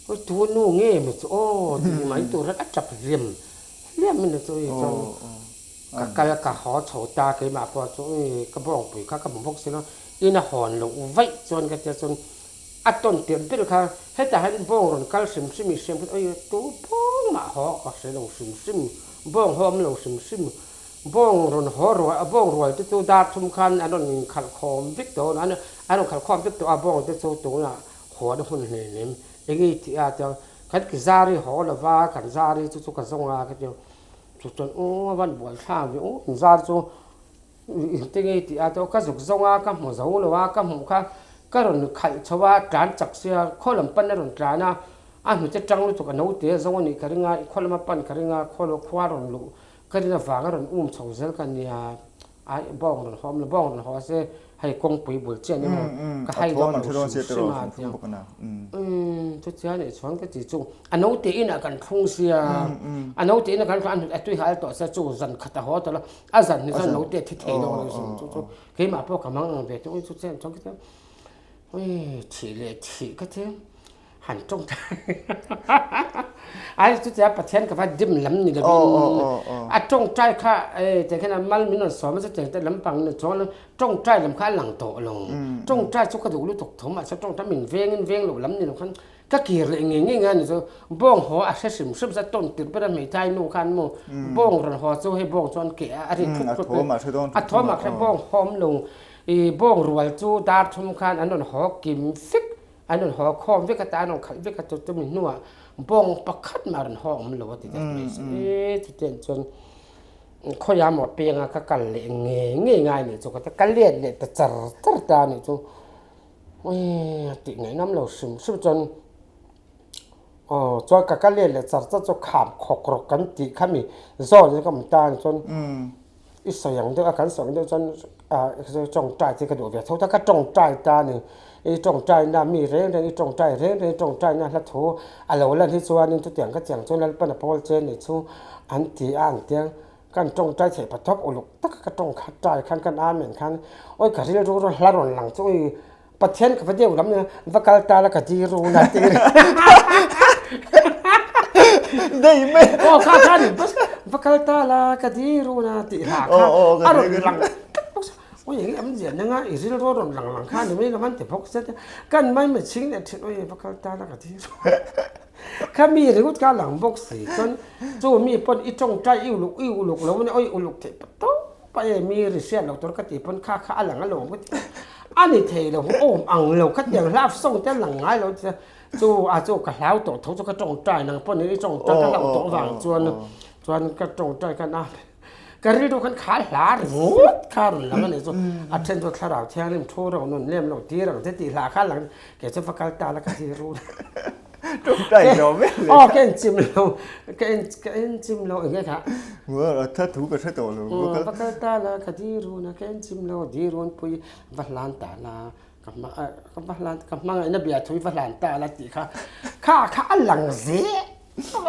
oi tu nu nge maw chu aw tih mai tur hian a tap hliam hliam a ni chu i chuan Ka kal ka haw chho ta keimah pawh chu ui ka bawngpui kha ka hmu bawk si lo, in a hawn loh vaih chuan ka tia chuan a tawn tirh ber kha hetah hian bawng rawn kal hrim hrim i hriam kha ui tu bawng mah haw ka hre lo hrim hrim, bawng haw awm lo hrim hrim, bawng rawn haw rual bawng rual te chu dar thum khan an rawn inkhalh khawm vek tawh a, an rawn khalh khawm vek tawh a bawng te chu tunah haw na hun hle lem eng nge tih a chuan kan ki zar hi haw lova kan zar hi chu chu ka zawng a ka ti. Chu chuan aw a van buai thla ve aw in zar chu inte ngei tih a chuan ka zuk zawng a ka hmu zo lo a ka hmuh kha ka rawn khalh chho a tlan chak sia khaw lam pan a rawn tlan a a hnute tang lutuk a naute a zawng a nih ka ring a khaw lama pan ka ring a khaw khua rawn luh ka rin avang a rawn um chho zel ka nia. Ai bawng rawn haw awm lo, bawng rawn haw se hei kawngpui bul chiah ni maw ka hai dawn lo hrim hrim a tia. Umm chutia nih chuan ka ti chu a naute inah kan thlung sia, a naute inah kan thlung a tui hal tawh sia chu zan khat a haw tawh lo, a zan hi chuan naute a thi thei dawn lo sin chu chu keimah pawh ka mang ang ve chu ui chutia nih chuan ka ti ui thih leh thih ka ti. Han tawngtai ai chutia Pathian ka va dim lam ni lovin a tawngtai kha e te khan a mal min rawn sawm a chutiang te lampang ni chuan tawngtai lam kha a lang tawh lo tawngtai chu ka duh lutuk tho mahse tawngtai min vengin veng loh lam ni lo khan ka kir leh ngei ngei ngai a ni chu bawng haw a hre hrim hrim zat tawn tirh ber a hmeithai nu khan maw bawng rawn haw chu hei bawng chuan keh a ri thut thut a thawm ah khan bawng haw awm lo i bawng rual chu dar thum khan an rawn haw kim fek An rawn haw khawm vek a ta, an rawn khalh vek a chu chumi hnuah bawng pakhat mah rawn haw awm lo a ti ta mai se e chutiang chuan khawiah maw penga ka kal leh ngei ngei ngai nih chu ka ti ka let leh ta char char ta nih chu ui tih ngaihnawm lo hrim hrim chuan aw chuan ka ka let leh char char chu kham khawk rawk kan tih kha mi zawn in ka awm ta chuan I sawi ang deuh a, kan sawi ang deuh chuan tawngtai te ka duh ve tho ta, ka tawngtai ta a ni. I tawngtaina mi reng reng i tawngtai reng reng i tawngtaina hla thu a lo lan hi chuanin chutiang ka chiang chuan Lalpan a pawl che ni chu an ti a ang tia kan tawngtai theih pathawp uluk taka ka tawng kha tai khan kan amen khan awi ka rilru rawh hla rawn lang chu awi Pathian ka va deuh lam nia va kal ta la ka di run a ti Dei mai. Aw kha kha ni bas va kal ta la ka di run a tih hla kha a rawn lang tlat bawk sia. Ui eng em zian anga i rilru rawn lang lang kha ni mai lo an ti bawk sia te kan mai mi chhing leh thin ui va kal ta la ka ti kha mi ringawt kha lang bawk si chuan chu mi pawn i tawngtai i uluk i uluk lo ania ui uluk theih pa tawp a e mi ri hriat loh tur ka tih pawn kha kha a lang alawm ka ti a ni thei lo awm ang lo khatiang hlaf sawng te a lang ngai lo tia chu a chu ka hlau tawh tho chu ka tawngtai nang pawn i tawngtai ka hlauh tawh vang chuan chuan ka tawngtai khan a Ka rilru khan kha hla ringawt kha rawn lang a nih chu. A then chu thlarau thianghlim thu ro nun lem lo tir ang che tih hla kha lang kei chu va kal ta la ka ti ru. Tawngtai zawh vel leh Aw ka en chim lo ka en ka en chim lo eng nge kha. Well a tha thu ka hre tawh lo. Va kal ta la ka di run a ka en chim lo di run pui va hlan ta la ka hma ka va hlan ka hmangaihna bia thui va hlan ta la tih kha kha kha a lang zel.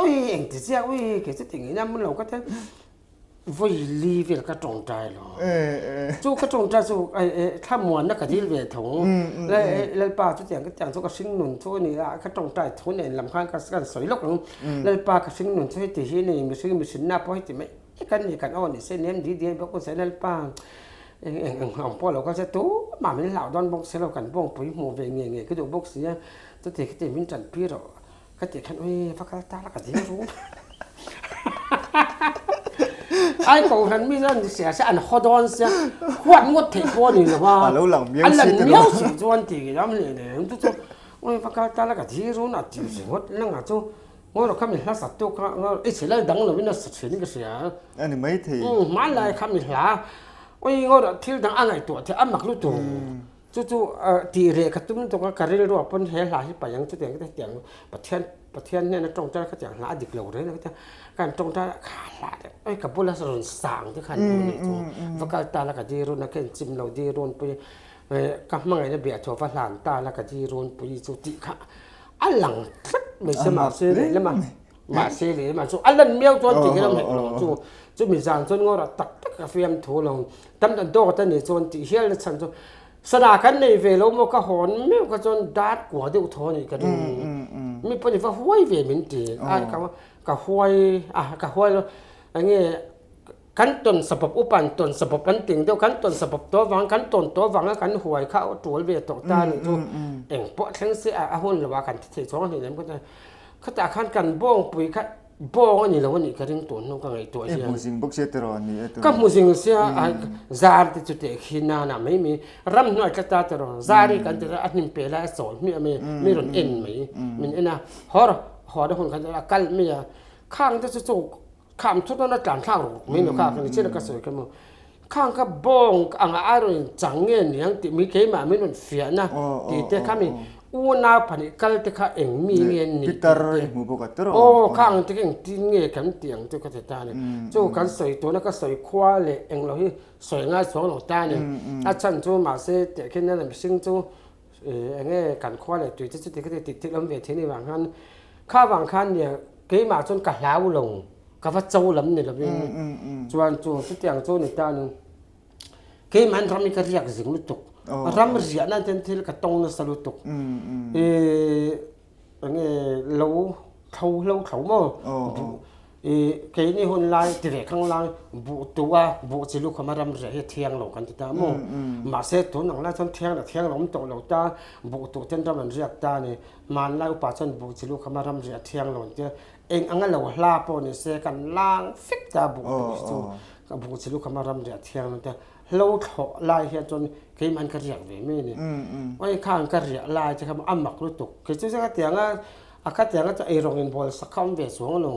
Ui eng ti chiah ui kei chu ti ngei nia mun lo ka ti vawi li vel ka tawngtai lo chu ka tawngtai chu thlamuanna ka dil ve tho lalpa chu tiang ka tiang chu ka hring nun chu ani a ka tawngtai thu nen lam khan ka kan sawi lawk ang lalpa ka hring nun chu heti hi ni mihring mihrinna pawh heti mai kan ni kan aw ni se nem di diai bawk se lalpa eng eng eng ang pawh lo ka che tumah min hlau dawn bawk si lo kan bawngpui hmuh ve ngei ngei ka duh bawk si a chuti khiti min tanpui rawh Ka tih khan ui va kal ta la ka ding ru. Ai kohhran mi chuan sia sia an haw dawn sia huat ngawt theih pawh a ni lo a. A lo lang miau si te lo. A lan miau si chuan ti ki lam hle nen chu chu ui va kal ta la ka ding ru na ti ringawt nanga chu ngawi rawh kha mi hla sat tu kha ngawi i chhe lal dang lo in a sa thin ka hria. A ni mai thei. Hmanlai kha mi hla ui ngawi rawh thil dang a ngaihtuah theih a mak lutuk. Chu chu tih reh ka tum tuk a, ka rilru ah pawn he hla hi paih ang chutiang ka ti hetiang Pathian Pathian hnena tawngtai kha tiang hla a dik lo reng a ka ti a, ka han tawngtai a kha hla te oi ka bula rawn sang te khan duh nih chu va kal ta la ka di run a ka inchim lo di run pui ka hmangaihna biahthuah va hlan ta la ka di run pui chu tih kha a lang tlat mai se mahse lehlam a mahse lehlam a chu a lan miau chuan tih lam hek lo chu chumi zan chuan ngawrah tak tak ka fiam thu lo. Tam dan dawt a nih chuan tih hial na chhan chu sana kan nei ve lo maw ka hawn meuh kha chuan dar kua deuh thaw a nih ka ring. Mi pawh ni va huai ve min ti a ka huai a ka huai lo enge kan tawn sabawp upa an tawn sabawp an ting deuh kan tawn sabawp tawh vang kan tawn tawh vanga kan huai kha a tul ve tawh ta a nih chu eng pawh thleng se a hun lo a kan ti thei chuang hlei lem ka ti khatah khan kan bawngpui kha Bawng a ni lo a nih ka ring tun hnu ka ngaihtuah hian. I hmu zing bawk sia tiraw a ni e tiraw. Ka hmu zing sia a zar te chu teh khi nana mai mai ram hnuai tlat ta tiraw zar hi kan ti a hnim pe lai a chawl hmiah mai mi rawn en mai min en a haw haw na hun khan a kal mai a khang te chu chu kham thut a tlan thlak ruk mai no kha ka ni chiah ka sawi kha maw khang kha bawng anga a rawn chang nge niang tih mi keimah min rawn fiahna tih te kha mi unau pahnih kal te kha eng mi nge an nih tih te hmu bawk a tiraw aw kha ang te kha engtin nge kan tih ang chu ka ti ta a ni chu kan sawi tuna ka sawi khua leh eng lo hi sawi ngai chuang lo ta a ni a chhan chu mahse tehkhin a mihring chu eng nge kan khua leh tui te chu ti kha ti tih awm ve thei ni vang khan kha vang khan nia keimah chuan ka hlau lo. Ka va cho lam ni lovin chuan chu chutiang chu ni ta ni. Keimah ram hi ka riak zing lutuk. Ram riah nan ten thil ka tawng nasa lutuk. I enge lo thlo hlo thlo maw i keini hun lai ti ve khang lai buh tu a buh chi lukham a ram riah hi a thiang lo kan ti ta maw. Mahse tun ang lai chuan thiang leh thiang lo awm tawh lo ta buh tu ten ram an riak ta ni. Hmanlai upa chuan buh chi lukham a ram riah a thiang lo an tia. Eng anga lo hla pawh ni se kan lang fek ta buh tih hi chu ka buh chi lukham a ram riah thiang lo te hlo thlawh lai hian chuan keimah in ka riak ve mai a ni. Oi khang ka riah lai te kha a mak lutuk kei chu ka tiang a a kha tiang a chu eirawng in bawl sak kha awm ve chuang lo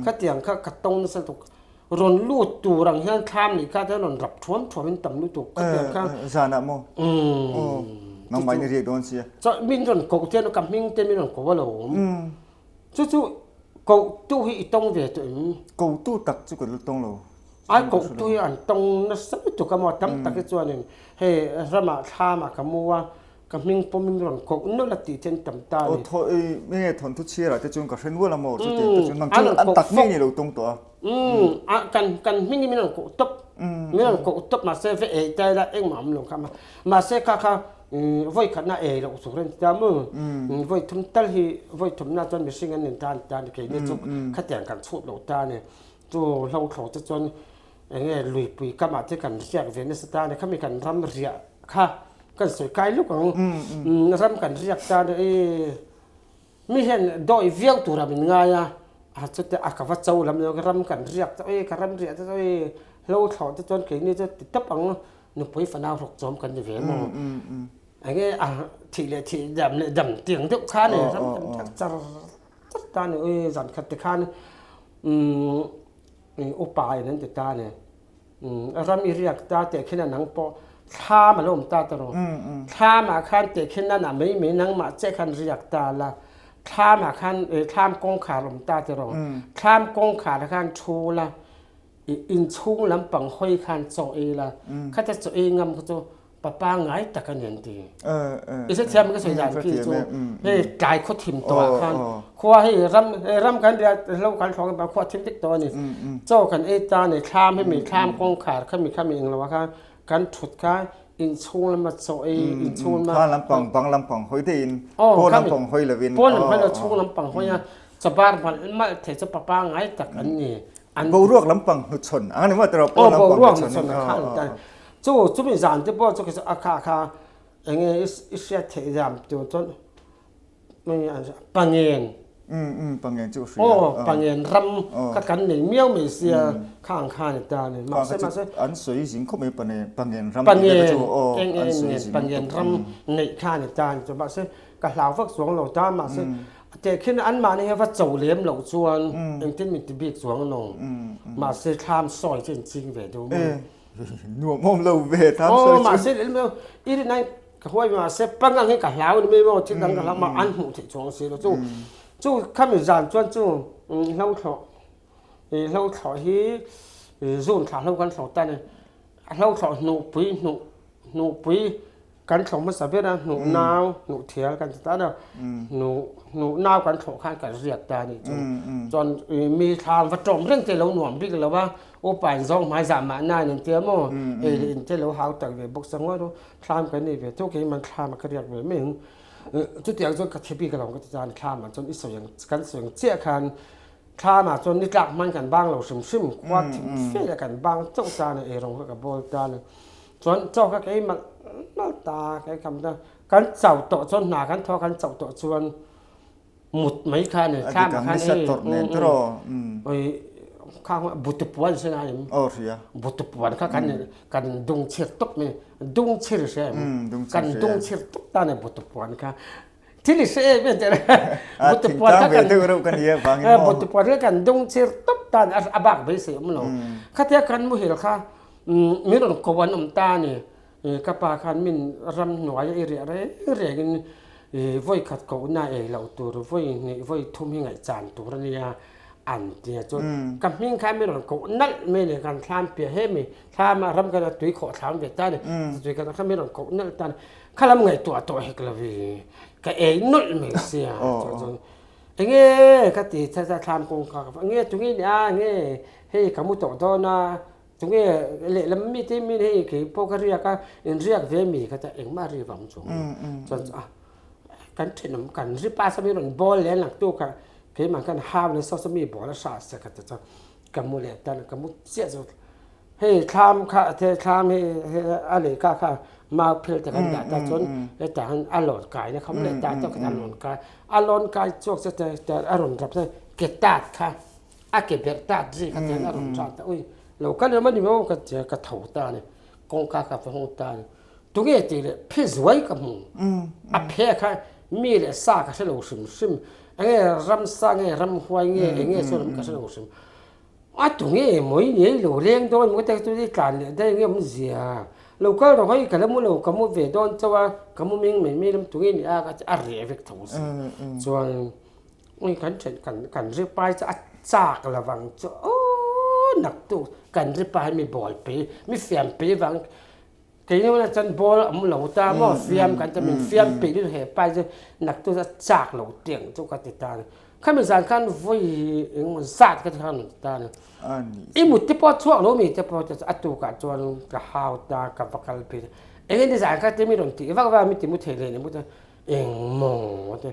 kha tiang kha ka tawng nasa lutuk rawn lut tur ang hian thlam nih kha te rawn rap thuam thuam in tam lutuk kha tiang kha zanah maw nangmah in i riak dawn sia min rawn koh te ka hming te min rawn koh a lo awm. Chu chu kohtu hi i tawng ve tawh em? Kohtu tak chu ka la tawng lo. Ai kohtu hi an tawng nasa lutuk a maw tam tak hi chuanin hei ramah thlamah ka mu a, ka hming pawmin rawn koh nawlh a tih ten tam ta a ni. Aw thaw i nge thawnthu chhiarah te chuan ka hre nual a maw chutiang te chuan nang chu an tak ngei ni lo tawng tawh a. A kan kan hmingin min rawn koh tawp min rawn koh tawp mahse ve ei ta ila engmah awm lo kha mahse kha kha Vawi khatna ei loh tur a ni ta maw? Vawi thum tal hi vawi thumna chuan mihring an in ta a ni ta a ni. Keini chu khatiang kan chhut lo ta a ni. Chu hlo thlo te chuan Enge luipui kamah te kan riak ve nasa ta a ni. Khami kan ram riah kha kan sawi kai luk ang. Ram kan riak ta a ni. Mi hian dawi viau tura min ngai a, a chute a ka va cho lam lo ram kan riak chu ei ka ram riah te chu ei hlo thlawh te chuan keini chu ti tawp ang nupui fanau rawk chawm kan ni ve maw enge a thih leh thih dam leh dam tiang deuh kha ni ram kan riak char char ta ni ui zan khat te khan umm upa in an ti ta ni. Ram i riak ta teh khin a nang pawh thlam a lo awm ta ta rawh. Thlam ah khan teh khin a nah mai mai nangmah che khan riak ta la, thlam ah khan thlam kawngkhar awm ta ti rawh. Thlam kawngkhar ah khan thu la, i inchhung lampang hawi khan chaw ei la, khata chaw ei ngam kha chu Pa pangngai tak a ni an ti. I hrethiam ka sawi dan khi chu hei tlai khaw thim tawh ah khan khua hei ram hei ram kan riat hlo kan thlawk in khua thim vek tawh a ni. Chaw kan ei ta a ni thlam hemi thlam kawngkhar khami khami englo ah khan kan thut kha inchhung lama chaw ei inchhung lama Kha lampang bang lampang hawi deuhin pawn lampang hawi lovin pawn lam hawi lo chhung lampang hawi a chabar malh malh thei chu pa pangngai tak an ni. Boruak lampang hnuchhawn ang a ni maw tiraw pawn lampang hnuchhawn in. Chu chumi zan te pawh chu khi chu a kha kha enge i hriat theih zam tur chuan pangen pangen chu hria aw pangen ram kha kan nei miau mai sia kha ang kha ni ta ni mahse mahse an sawi zing khawp mai pangen ram pangen eng eng ngen pangen ram neih kha ni ta ni chu mahse ka hlau vak chuang lo ta mahse tehkhin anmahni hi va cho lem loh chuan engtin min ti bik chuang lo mahse thlam sawi chu inching ve deuh mai. Nuam awm lo ve thlam sawi chu. Aw mahse leh lem i rin ai ka huai mahse pangang hi ka hlau ni mai maw thil dang ka hlau ma an hmuh theih chuang si lo chu chu khami zan chuan chu hlo thlawh hlo thlawh hi zun thla hlo kan thlawh ta ni hlo thlawh hnuhpui hnuh hnuhpui Kan thlawh hmasa ber a, hnuh nau, hnuh thial kan ti ta a, hnuh hnuh nau kan thlawh khan kan riak ta a nih chu. Chuan mi thla va tawm reng te lo nuam bik lo a, upa in zawng hmai zah mah na in an tia maw, ei leh in te lo hau tak ve bawk sa ngawt a, thlam kan nei ve tawk keiman thlam ah ka riak ve mai ang. Chutiang chuan ka thi bik alawm ka ti ta a ni, thlam ah chuan i sawi ang kan sawi ang chiah khan Thlam ah chuan nitlak hman kan bang lo hrim hrim, khua thim fe le kan bang chauh ta a ni, eirawng kha ka bawl ta a ni. Chuan chaw kha kei malh malh ta kei kham ta, kan chau tawh chuan hna kan thaw kan chauh tawh chuan mut mai kha a ni, thlam ah khan ei oi kha butupuan hre ngai em? Butupuan kha kan kan dung chhir tawp mai, dung chhir hre em? Kan dung chhir tawp ta a ni butupuan kha. Thil i hre em em teh Butupuan kha kan deuh reuh ka ni a vangin maw Butupuan kha kan dung chir tawp ta a a bak beisei awm lo khatia kan muhil kha min rawn ko an awm ta a ni ka pa khan min ramhnuai a i riah reng reng in vawi khat kohna ei loh tur vawi hnih vawi thum hi ngaihchan tur a nia an ti a chuan ka hming kha min rawn koh nalh mai a ni kan thlam piah hemi thlam a ram khan a tui khawh thlam ve ta a ni tui kha min rawn koh nalh ta a ni. Kha lam ngaihtuah tawh hek lo i ka ei nawlh mai sia chuan chuan enge ka ti tha tha thlam kawng kha ka enge tunge ni a enge hei ka mu tawh dawn a tunge lehlam mi te min hei kei pawh ka riak a in riak ve mi ka tia engmah ri vang chuang chuan a kan thenawm kan ri pass a mi rawn bawl leh lang tu kha keimah khan hau leh saw saw mi bawl a hra se ka ti chuan ka mu leh tan ka mu chiah chu Hei thlam kha the thlam hi a lei kha kha mau phel te kan dah ta chuan hetah hian a lawn kai na kham leh ta tawk a lawn kai a lawn kai chhuak che te te a rawn rap te ke tat kha a ke berh tat ri kha tian a rawn rat ta ui lo kal emaw ni maw ka tia ka tho ta a ni kawngka ka va hawng ta a ni tunge tih leh phe zuai ka hmu a phe kha mi leh sa ka hre lo hrim hrim enge ramsa nge ramhuai nge enge sawn ka hre lo hrim. A tu nge mawi ngei lo leng dawn maw te chu i tlan leh daih nge awmzia lo kal rawh hei ka la mu lo ka mu ve dawn chauh a ka mu ming mai mai lam tu nge ni a ka a reh vek tho si chuan ui kan then kan kan ri pai chu a chak lo vang chu aw nak tu kan ri pai mi bawl pei mi fiam pei vang Keini hunah chuan ball a awm lo ta maw fiam kan ti min fiam peih lutuk he pa chu naktu chu a chak lo teng chu ka ti ta a ni. Khami zan khan vawi engemaw zat ka ti khan rawn ti ta a ni. I mut te pawh a chhuak lo mi te pawh chu a tukah chuan ka hau ta ka va kal phei ta. Enge nizan kha te mi rawn tih vak vak a mi ti mu thei leh ni mu te engmaw te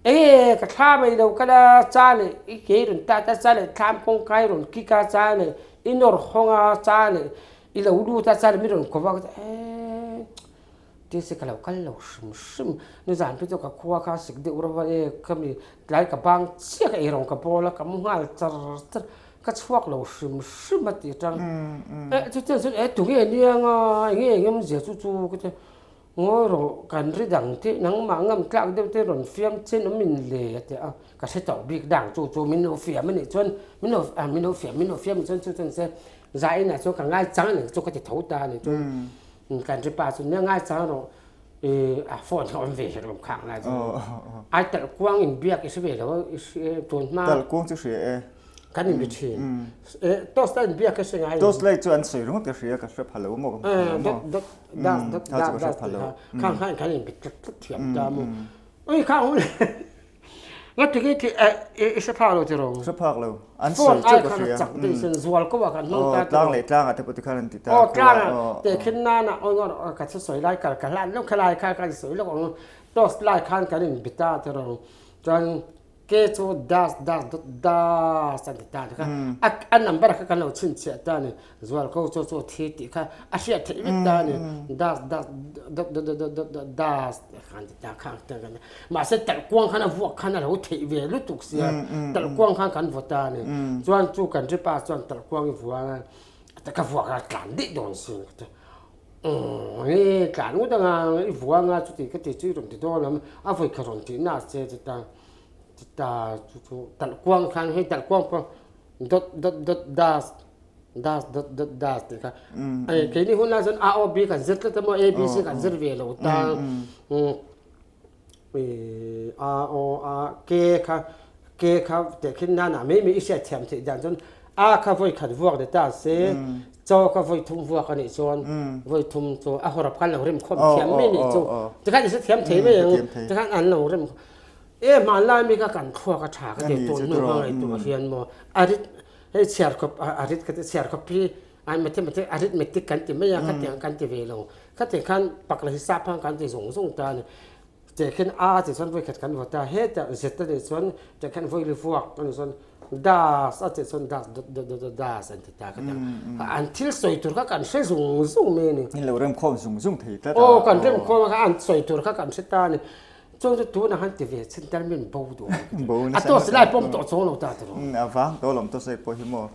enge ka thla mai lo kal a cha leh i ke rawn tat a cha leh thlam kawngka i rawn kik a cha leh. I nawr hawng a cha leh i lo lut a cha leh mi rawn kawp a ka ti eeh tise ka lo kal lo hrim hrim nizan phei chu ka khua kha sik deuh reuh a e khami tlai ka bang chiah ka eirawng ka bawl a ka mu nghal char char ka chhuak lo hrim hrim a tih atang eh chutiang chuan eh tunge aniang a enge eng awmzia chu chu ka ti Ngawi rawh, kan ri dang te nangmah ngam tlak deuh te rawn fiam chen awm in le a ti a, ka hre tawh bik dang chu chu min lo fiam a nih chuan min lo ah min lo fiam min lo fiam chuan chu chuan se zah inah chuan ka ngai chang a ni chu ka ti tho ta a ni chu kan ri pa chu nia ngai chang rawh ih a phone hi a awm ve hek lo khang lai chu ai talh kuang in biak i hre ve lo i hre tun hma talh kuang chu hria e. Kan inbe thin. Toast a inbiak hi hre ngai. Toast lai chu an sawi ringawt ka hria ka hre pha lo maw ka hmu pha lo maw. Dot dot dot dot dot dot tih kha khang khan kan inbe tlat tlat thiam ta maw. Ui khang hun nga ti khi i hre phak lo tiraw. Hre phak lo. An sawi chu ka hria. Chak deuh sin zual ko ah kan hmang ta. Tlang leh tlang ah te pawh tikhan an ti ta. Aw tlang ah tehkhin nan ah aw ka sawi lai kal ka hlan lo khalai kha kan sawi lawk ang toast lai khan kan inbe ta tiraw. Chuan Ke chu das das dot das an ti ta ni kha a a number kha kan lo chhinchhiah ta ni zual ko chu chu thi tih kha a hriat theih vek ta ni das das dot dot dot dot dot das kha an ti ta kha ang te kan mahse talh kuang khan a vuak khan a lo theih ve lutuk sia talh kuang khan kan vaw ta ni chuan chu kan ri pa chuan talh kuang i vuang a ka vuak a tlan daih dawn sin ka ti Aw nge tlan ngawt anga i vuang a chuti ka ti chu i rawn ti dawn ang a vawi kha rawn tih na che chuta chuta chu chu talh kuang khan hei talh kuang pawh dot dot dot das das dot dot das tih kha hei keini hun lai chuan a aw b kan zir tlat a maw a b c kan zir ve lo ta A aw a ke kha ke kha tehkhin nan ah mai mai i hriat thiam theih dan chuan a kha vawi khat vuak ni ta se chaw kha vawi thum vuak a nih chuan vawi thum chu a hawrap khan lo rem khawm thiam mai nih chu tikhan i hrethiam thei mai ang tikhan an lo rem e hmanlai mi kha kan thluak a tha ka ti tun hnu ka ngaihtuah hian maw a rit hei chhiar khawp a rit ka ti chhiar khawp hi ai mathematics arithmetic kan ti mai a khatiang kan ti ve lo khatiang khan pakla hisap khan kan ti zung zung ta a ni tehkhin a tih chuan vawikhat kan vaw ta hetah z a nih chuan tehkhan vawili vuak a nih chuan das a tih chuan das dot dot dot dot das an ti ta khatiang an thil sawi tur kha kan hre zung zung mai a ni in lo remkhawm zung zung thei tlat a aw kan remkhawm a kha an sawi tur kha kan hre ta a ni Chuan chu tunah khan ti ve chin tel min bo duh ang. Bo A toss lai pawm tawh chuang lo ta tiraw. A vang tawh lawm toss lai pawh hi maw.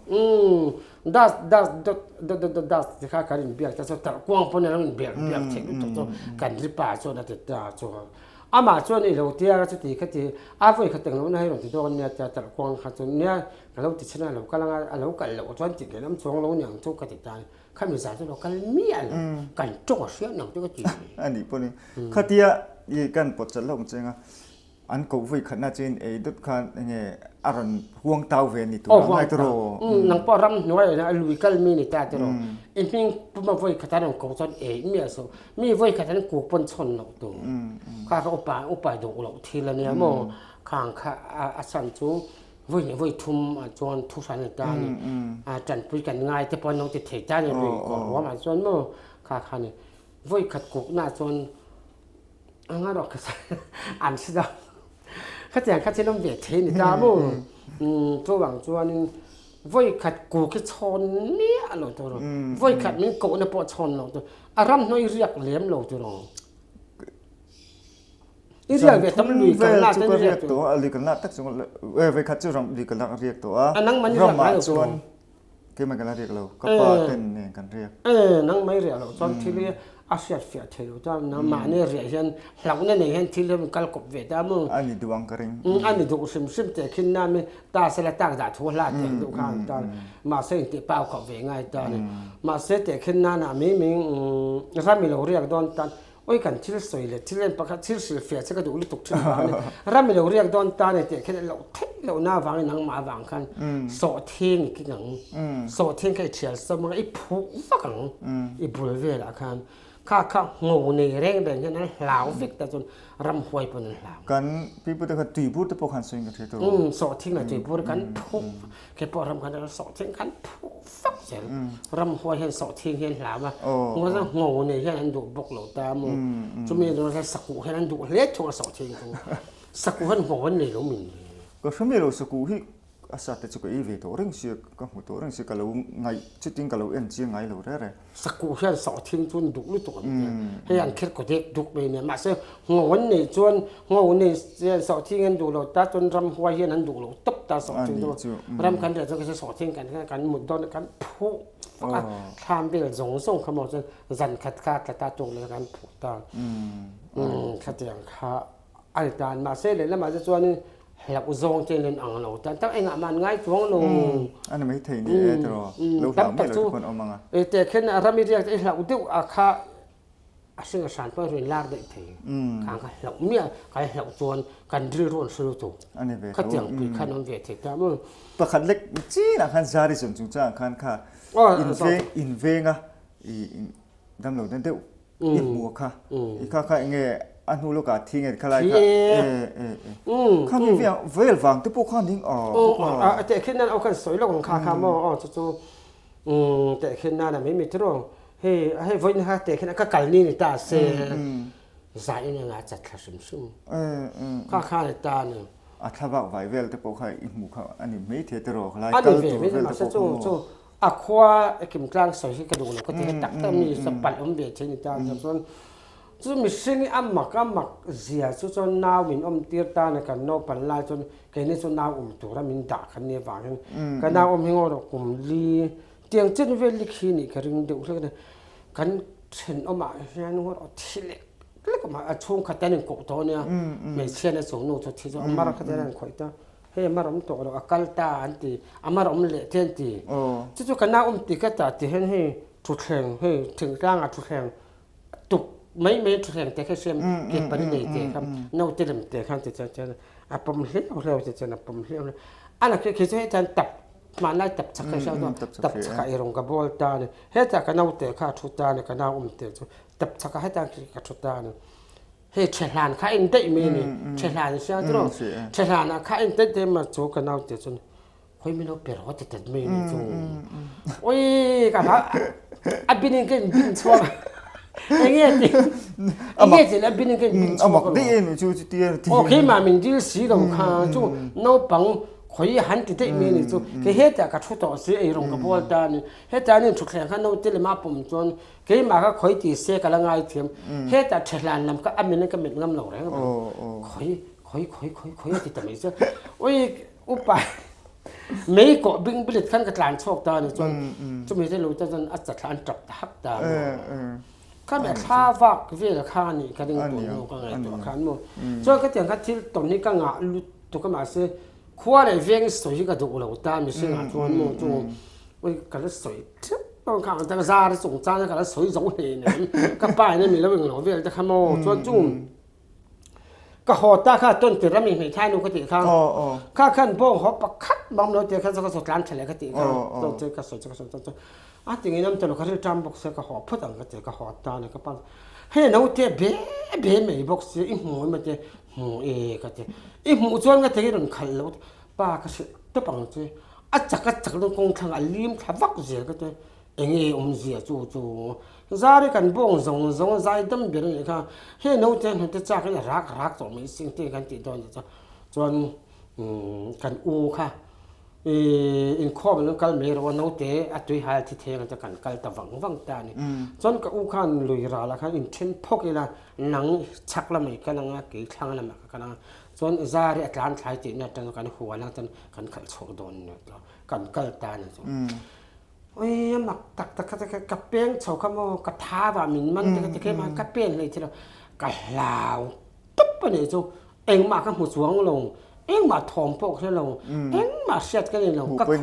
Das das dot dot dot dot das ti kha kan inbiak ta chu tarh kuang pawn a lo inbiak biak theih lutuk chu kan ri pa chuan a ti ta chu. Amah chuan i lo tia chuti kha ti a vawi khat englo na hei rawn ti dawn nia tia tarh kuang kha chu nia ka lo ti chhin a lo kal anga a lo kal loh chuan tih leh lam chuang lo niang chu ka ti ta. Khami zan chu lo kal miah lo kan tawng a hriat nang chu ka ti. A nih pawh ni. Khatia i kan pawt chat hlauh ang che anga an koh vui khatna chin ei dut khan enge a rawn huang tau ve ni tur ang ngai tiraw. Nang pawh ram hnuai a lui kal mi ni ta tiraw. I hming puma vawi khat an rawn koh chuan ei miah suh. Mi vawi khat an kuk pawn chhawn loh tur. Kha kha upa upa duh loh thil a nia maw. Khang kha a chhan chu Vawi leh vawi thum ah chuan thu hran a ta a ni. A tanpui kan ngai te pawh an lo ti thei ta a ni lui kawr ruam ah chuan maw kha kha ni. Vawi khat kuk na ah chuan a nga rawh kha an si lo. Khatiang kha thil awm ve thei a ni ta maw. Chuvang chuanin vawi khat kuk hi chhawn miah lo tur a, vawi khat min kohna pawh chhawn lo tur a, a ramhnuai riak lem lo tur a. I riak ve tam lui kan la ten riak tawh a lui kan la tak chung ve khat chu ram lui kan la riak tawh a nang man riak ngai lo chuan keimah kan la riak lo ka pa ten nen kan riak e nang mai riak lo chuan thil hi a hriat fiah thei lo chuan mahni riah hian hlauhna nei hian thil hi kal kawp ve ta mu ani duh ang ka ring ani duh hrim hrim te khin na mi ta sela tak dah thu hla te duh kha ta mahse in ti pau khawp ve ngai ta ni mahse te khin na na mi ming rami lo riak dawn tan Oi kan thil sawi leh thil en pakhat thil hrilh fiah che ka duh lutuk thin vang a ni. Ram i lo riak dawn ta ni tih khin loh theih loh na avangin nangmah avang khan sawhthing i keng ang. Sawhthing kha i thial sawm anga i phuh vak ang i bul velah khan. Kha kha ngo nei reng reng hian an hlau vek ta chuan ramhuai pawn an hlau. Kan pipute kha tuibur te pawh khan sawiin ka hria tur. Sawhthing leh tuibur kan phuh kei pawh ram khan sawhthing kan phuh fak zel. Ramhuai hian sawhthing hi an hlau a, ngho nei hian an duh bawk lo ta maw? Chumi erawh chuan sakuh hian an duh hle thung a sawhthing chu. Sakuh hian ngho an nei lo min. Ka hre mai lo sakuh hi a sa te chu ka ei ve tawh reng sia, ka hmu tawh reng sia, ka lo ngaih chutin ka lo en chiang ngai lo reng reng. Sakuh hian sawhthing chu an duh lutuk ang tia, hei an kher kaw dek duk mai nia, mahse ngho an neih chuan ngho nei hian sawhthing an duh lo ta chuan ramhuai hian an duh lo tawp ta sawhthing chu ram kan riah chuan sawhthing kan kan mut dawn a kan phuh vak a, thlam vel zawng zawng kha maw chuan zan khat kha tla ta tuk leh kan phuh ta, khatiang kha a ni ta, mahse lehlamah te chuanin hlauh zawng te in ang lo tan tak engah mah an ngai chuang lo. A ni mai thei ni e tiraw, lo hlau miah lo te pawh an awm ang a. E teh khen ram i riak te i hlauh deuh a kha a hring a hran pawh a rawn lar daih thei. Khang kha hlauh miah kan hlauh chuan kan rilru an hre lutuk. A ni ve tho. Khatiang pui khan awm ve thei ta maw. Pakhat lek chinah khan zari zawn chungchangah khan kha inveng invenga i damlo den deuh i hmu a kha i kha kha enge a hnu lawkah thi nge khalai kha e e e kha mi vel vel vang te pawh khan ding a a teh khin nan au khan sawi lawk ang kha kha maw aw chu chu teh khin nan a mai mi tiraw hei hei vawiin kha teh khin ka kal ni ni ta se zai in anga chat thla hrim hrim kha kha ni ta ni a thlavak vai vel te pawh kha i hmu kha ani mai the tiraw khalai kal tur vel te pawh kha maw A khua kimtlang sawi hi ka duh lo ka ti hi tak tak mi sa palh awm ve thei ni ta ang chuan chu mihring hi a mak a mak zia chu chuan nau min awm tir ta na kan naupan lai chuan keini chu nau awm tura min dah khan nia vangin ka nau awm hi ngaw rawh kum li tiang chen vel lik hi nih ka ring deuh hlek a ni kan thenawmah hian ngaw rawh thi lek lek awm a chhungkhat te an inkoh tawh ania hmeichhia na chung nu chu thi chu a mar kha te an khawih ta. Hei a mar awm tawh lo, a kal ta an ti, a mar awm leh te an ti. Chu chu ka nau awm ti ka ta ti hian hei thutthleng, hei thingtlangah thutthleng tuk mai mai thutthleng te kha siam ke pali nei te kha naute lem te khan ti chuan chuan a pawm hleuh hleuh ti chuan a pawm hleuh hleuh. A la khi chu hei chuan tap hmanlai tap chak kha hria chuan tap chakah eirawng ka bawl ta a ni. Hetah ka naute kha a thu ta a ni, ka nau awm te chu tap chakah hetah ka thu ta a ni. Hei ṭhehlan kha in daih mai a ni. Ṭhehlan i sia tiraw? Ṭhehlan ah kha in daih daih ma chu ka naute chuan khoi min lo pe rawh ti tat mai a ni chu. Oi ka hlau a bin in ka in bin chhuak. Enge ti enge ti a bin in ka in bin chhuak. Amak daih a ni chu chutia ti. Aw keimah min dil si lo kha chu naupang khoi han ti daih mai a ni chu. Kei hetah ka thu tawh si eirawng ka bawl ta a ni. Hetah an in thutthleng kha naute lema pawm chuan Keimah kha khawi ti se ka la ngaithiam. Hetah ṭhehlan lam kha a min in ka melh ngam lo reng reng. Khawi, khawi, khawi, khawi, khawi a ti ta mai chu. Ui, upa mei kawh bing bilit khan ka tlan chhuak ta a ni chuan chumi te lo te chuan a chatthla an ṭap ta hak ta a maw. Kha mi a thla vak vel kha a nih ka ring tawh nu ka ngaihtuah khan maw. Chuan khatiang kha thil tawn hi ka ngah lutuk a mahse khua leh veng sawi hi ka duh lo ta mihringah chuan maw chu Ui ka la sawi theuh ang kha ang ta zar chung chang ka la sawi zo hle nem ka pa in mi lo eng lo vel te kha maw chuan chung ka haw ta kha ton tir ami hmeithai nu ka tih kha kha khan bawng haw pakhat bang lo te kha ka saw tlan tha leh ka tih kha to che ka sawi che ka sawi chu a ti ngei nam te lo ka ril ṭam bawk sia ka haw phawt ang ka ti ka haw ta ni ka pa hei naute be be mai bawk sia i hmu emaw te hmu e ka ti i hmuh chuan ka ti i rawn khalh lo pa ka hrilh tawp ang che A chak a chak dawn kawng thlang a lim thla vak zel ka ti. Enge awmzia chu chu zari kan bawng zawng zawng zai dam ber a nih kha. Hei naute hnute chak in a rak rak tawh mai sing te kan tih dawn chu chuan kan u kha inkhawm an lo kal mai rawh a naute a tui hal thi theng te kan kal ta vang vang ta a ni. Chuan ka u khan lui ral ah khan inthen phawk ila nang chhak lamah i kal ang a kei thlang lamah ka kal ang a. Chuan zari a tlan thlai tihna atang kan hual ang chuan kan khalh chhuak dawn nia tawh kan kal ta ni chu. Ui a mak tak tak kha ka peng chho kha maw ka tha vah min man te kha ti khem a ka pen hlei thei lo ka hlau tawp a nih chu engmah ka hmu chuang lo engmah thawm pawh ka hre lo engmah hriat ka nei lo ka khu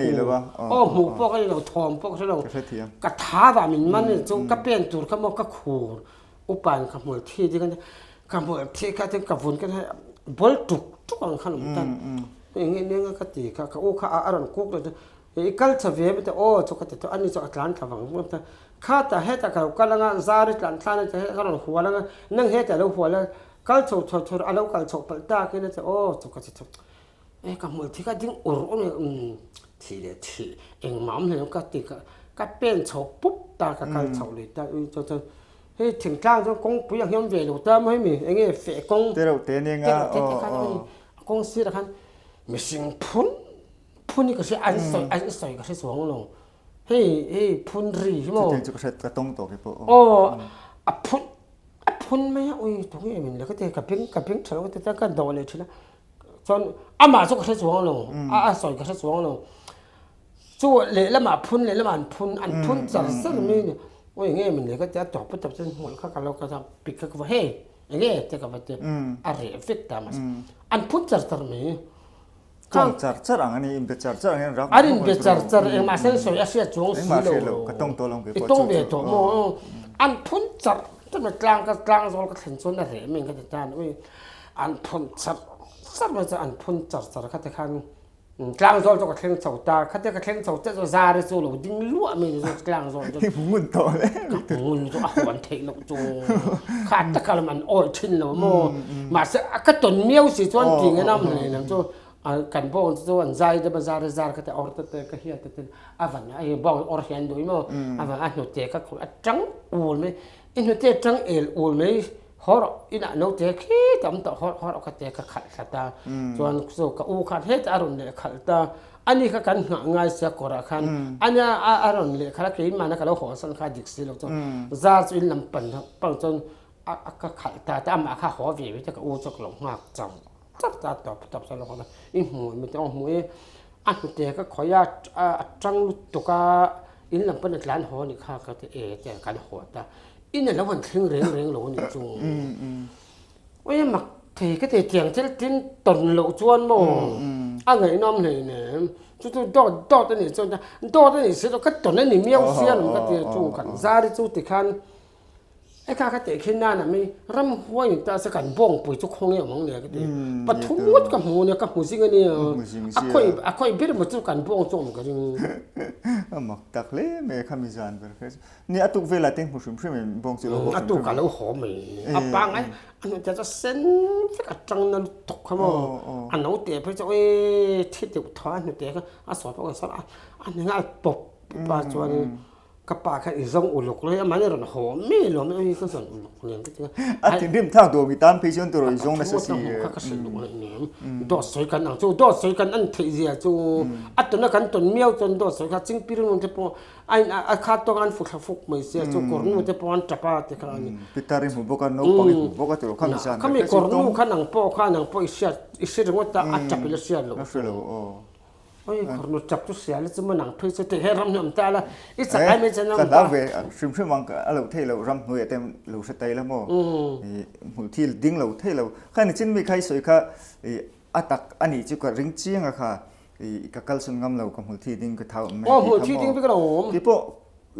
aw hmuh pawh ka nei lo thawm pawh ka hre lo ka tha vah min man a nih chu ka pen tur kha maw ka khur Upain ka hmul thi ding a nia, ka hmul thi kha chuan ka vun ka bol tuk tuk ang khan awm ta. Eng nge nia ka ti kha, ka u kha a rawn kuk leh chuan i kal chhe ve maw aw chu ka ti tawh, ani chu a tlan thla vang vang ta. Khatah hetah ka lo kal anga zar i tlan thlan a ka rawn hual anga nang hetah lo hual a, kal chho chho chho a lo kal chhoh palh tak in a ti aw chu ka ti tawh. E ka hmul thi kha ding ur ur mai umm thih leh thih engmah awm hlei lo ka ti ka ka pen chho pup ta ka kal chhoh lui ta ui chuan chuan hei thingtlang chuan kawngpui a hiam ve lo ta maw hemi eng nge feh kawng te reuh te nia te reuh te te khan a kawng sirah khan mihring phun. Phun hi ka hria, an sawi an sawi ka hre chuang lo. Hei hei phun ri hi maw? Chutiang chu ka hre ka tawng tawh khi pawh. Aw a phun a phun mai a ui tunge min le ka ti ka beng ka beng tha lo ka ti ta ka dawh leh thin a. Chuan amah chu ka hre chuang lo, a a sawi ka hre chuang lo. Chu lehlamah phun lehlamah an phun an phun char char mai a ni. Ui nge min le ka ti a tawp a tawp chuan hmawlh kha ka lo ka pik kha ka va hei enge te ka va ti a reh vek ta mahse an phun char char mai. Tawng char char ang a ni, inbe char char ang hian rak An inbe char char engmah sen sawi a hriat chuang si lo. Engmah hriat lo, ka tawng tawh lo ang I tawng ve tawh maw? An phun char char mai tlang ka tlang zawl ka thlen chuan a reh mai ka ti ta ui an phun char char mai chuan an phun char char kha ti khan tlang zawl chu ka thleng chho ta khatia ka thleng chho chiah chu zar hi chu lo ding luah mai ni chu tlang zawl chu. I hmu ngun tawh le. Ka hmu ngun chu a huan theih loh chu kha taka lam an awi thin lo maw mahse ka tawn miau si chuan ti nge nam hle lam chu kan bawng chu an zai deuh a zar a zar kha te awr te te ka hiat te te a van a bawng awr hian dui maw a van a hnute ka khawih a tang ul mai i hnute tang el ul mai haw rawh inah naute khi ta awm tawh haw rawh haw rawh ka te ka khalh thla ta chuan chu ka u khan hetah a rawn leh khalh ta Ani kha kan nghah ngai sia kawrah khan ania a rawn leh khalh a keimahna ka lo hawnsan kha a dik si lo chuan zar chu in lam pan pang chuan a ka khalh ta ta amah kha haw ve ve te ka u chu ka lo nghak char char ta tawp tawp chuan a lo haw ta i hmu mi te aw hmu i a hnute ka khawih a a tang lutuk a in lam pawn a tlan haw a nih kha ka ti e te kan haw ta in a lo han thleng reng reng lo a nih chu. Ui mak thei ka ti tiang thil tin tawn loh chuan maw a ngaihnawm hleinem chu chu dawt dawt a nih chuan dawt a nih si loh ka tawn a ni miau sia lawm ka ti a chu kan zar hi chu tikhan e kha ka teh khin nana mi ramhuai ni ta se kan bawngpui chu khawnge awm ang le ka ti pathum ngawt ka hmu nia ka hmu zing a nia a khawi a khawi ber maw chu kan bawng chu awm ka ring. A mak tak hle mai kha mi zan ber kha chu. Ni a tuk velah te hmu hrim hrim em bawng chu lo haw hrim hrim. A tuk a lo haw mai. A pangai a hnute chu sen vek a tang na lutuk kha maw. A naute phei chu ee thi deuh thaw a hnute kha a sawi pawh kan sawi a a hne nghal pawp pawp a chuan ka pa kha i zawng uluk lai a mahni rawn haw mai alawm ui ka zawn uluk nen ka ti a. A thinrim thlak duh mi tan phei chuan turaw i zawng nasa si. Kha ka hrilh duh hleinem. Dawt sawi kan ang chu dawt sawi kan an theih zia chu a tuna kan tawn miau chuan dawt sawi kha chingpir nun te pawh A in a khat tawk an fu thla fuk mai sia chu kawr nu te pawh an tap a ti kha a ni. Pitar i hmu bawk a, naupang i hmu bawk a tilo kha mi zan Khami kawr nu kha nang pawh kha nang pawh i hriat i hre ringawt a, a tap ila hriat loh. A hre lo aw. Oi kawr nu tap chu hria la chu maw nang phei chu ti he ram hi awm ta la i chak ai mai chuan a awm ta. Ka hlau ve hrim hrim ang a lo thei lo ram hnuaiah te lo hre tai la maw i hmuh thil ding lo thei lo. Kha nichin mi kha i sawi kha i a tak a nih chu ka ring chiang a kha. I ka kalsawn ngam lo ka hmul thi ding ka thau mai tih kha maw. Ti pawh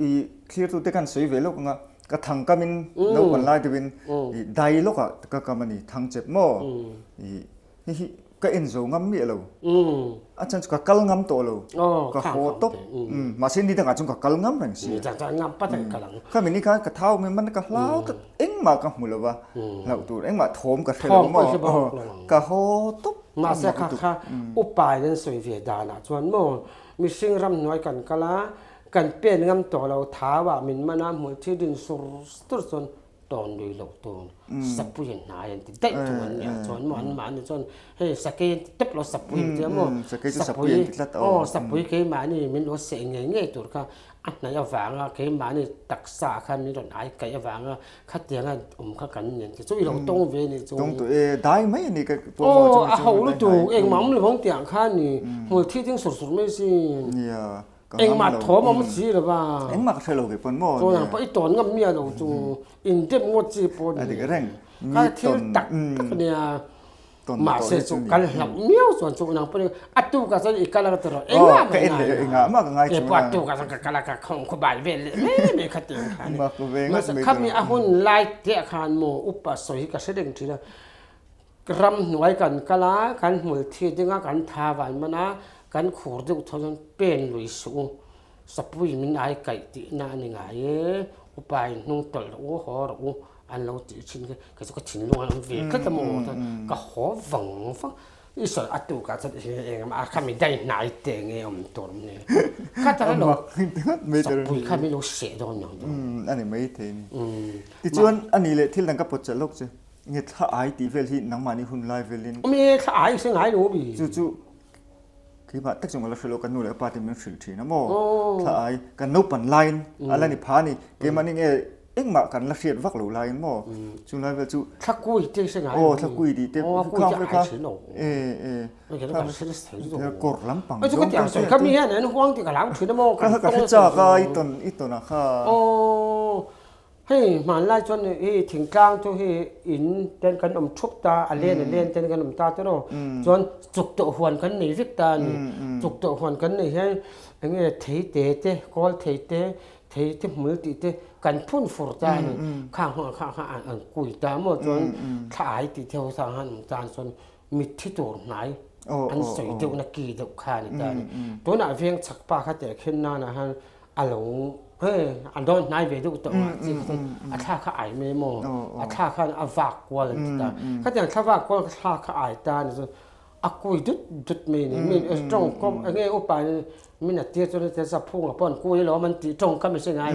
i thlir tute khan sawi ve lawk anga ka thang kam in naupang lai deuh in i dai lawk ah ka kam a ni thang chep maw i hei hi ka en zo ngam miah lo a chhan chu ka kal ngam tawh lo ka haw tawp mahse ni dangah chuan ka kal ngam reng si khami ni khan ka thau mai man ka hlau tlat engmah ka hmu lo va hlauh tur engmah thawm ka hre lo maw ka haw tawp. Mahse kha kha upa in an sawi ve danah chuan maw mihring ramhnuai kan kal a, kan pen ngam tawh lo thau ah min man a, hmulthi din sur sur chuan tawn lui loh tur sapui an hnai an ti daih thung an nia chuan maw anmahni chuan hei sakei an ti tawp lo sapui an ti a maw sapui aw sapui keimahni min lo seh ngei ngei tur kha a hnaih avanga keimahni taksa khan min rawn ai kaih avanga Khatianga awm kha kan nen che chu i lo tawng ve nih chu. Tawng tawh e, dai mai a ni ka pawh maw chu. Aw, a ho lutuk, engmah awm lo ang tiang kha ni, hmul thi ding sur sur mai sin. Nia, ka ngam lo. Engmah thawm awm si lo va. Engmah ka hre lo ve pawn maw. Chuan ang pawh i tawn ngam miah lo chu, in dem ngawt chi pawh ni. A dik reng, mi tawn. Kha thil tak tak a nia. Mahse chu kal hlauh miau chuan chu nang pawhin a tukah chuan i kal a ka ti rawh engah mah ka en engah mah ka ngai chu pawh a tukah chuan ka kal a ka khawng khaw bai vel leh mai mai kha ti khan mahse khami a hun lai te ah khan maw upa sawi hi ka hre reng thin a ram hnuai kan kal a kan hmul thi ding a kan tha van man a kan khur deuh tho chuan pen lui suh u sapui min ai kaih tihna a ni ngai e upa in hnung tawlh rawh u haw rawh u An lo tih thin kha kei chu ka thinlung a awm ve tlat a maw ka haw vang vang i sawi a tukah chuan eng emaw a kha mi dai hnai te nge awm tur awm ni kha tak a lo sapui kha min lo seh dawn ang chu a ni mai thei ni tichuan a nih leh thil dang ka pawt chalh lawk che nge thla ai tih vel hi nangmahni hun lai velin mi thla ai se ngai lo bi chu chu. Keimah tak chu ka la hre lo, ka nu leh ka pa te min hrilh thin a maw? Thla ai, kan naupan laiin a la ni pha a ni. Keimahni nge engmah kan la hriat vak lo laiin maw? Chung lai vel chu. Thla kui te hre ngai. Aw, thla kui tih te. Aw, kui te ai thin lo. E, e. Kawr lampang zawng te te. Ka mi hian an huang tih ka hlau thin a maw? Ka hre chak a, i tawn, i tawn a kha. Aw. Hei hmanlai chuan hei thingtlang chu hei in ten kan awm thup ta, a len a len ten kan awm ta te rawh. Chuan chuk tawh huan kan nei vek ta a ni. Chuk tawh huan kan nei hian eng nge thei te te, kawl thei te, thei te hmul tih te kan phun fur ta a ni. Khang hmangah kha kha an kui ta maw chuan thla ai tih te ho sang han awm tan chuan mitthi tur hnai an sawi deuhna ki deuh kha a ni ta a ni. Tunah veng chak pa kha tehkhin nanah hian a lo hei a dawn hnai ve deuh tawh a chi kha a thla kha ai mai maw a thla khan a vak kual an ti ta khatiang thla vak kual thla kha ai ta ni chu a kui dut dut mai ni mi tawng kawm enge upa in min a tir chuan te saphunga pawh an kui alawm an tih tawng kha mi hre ngai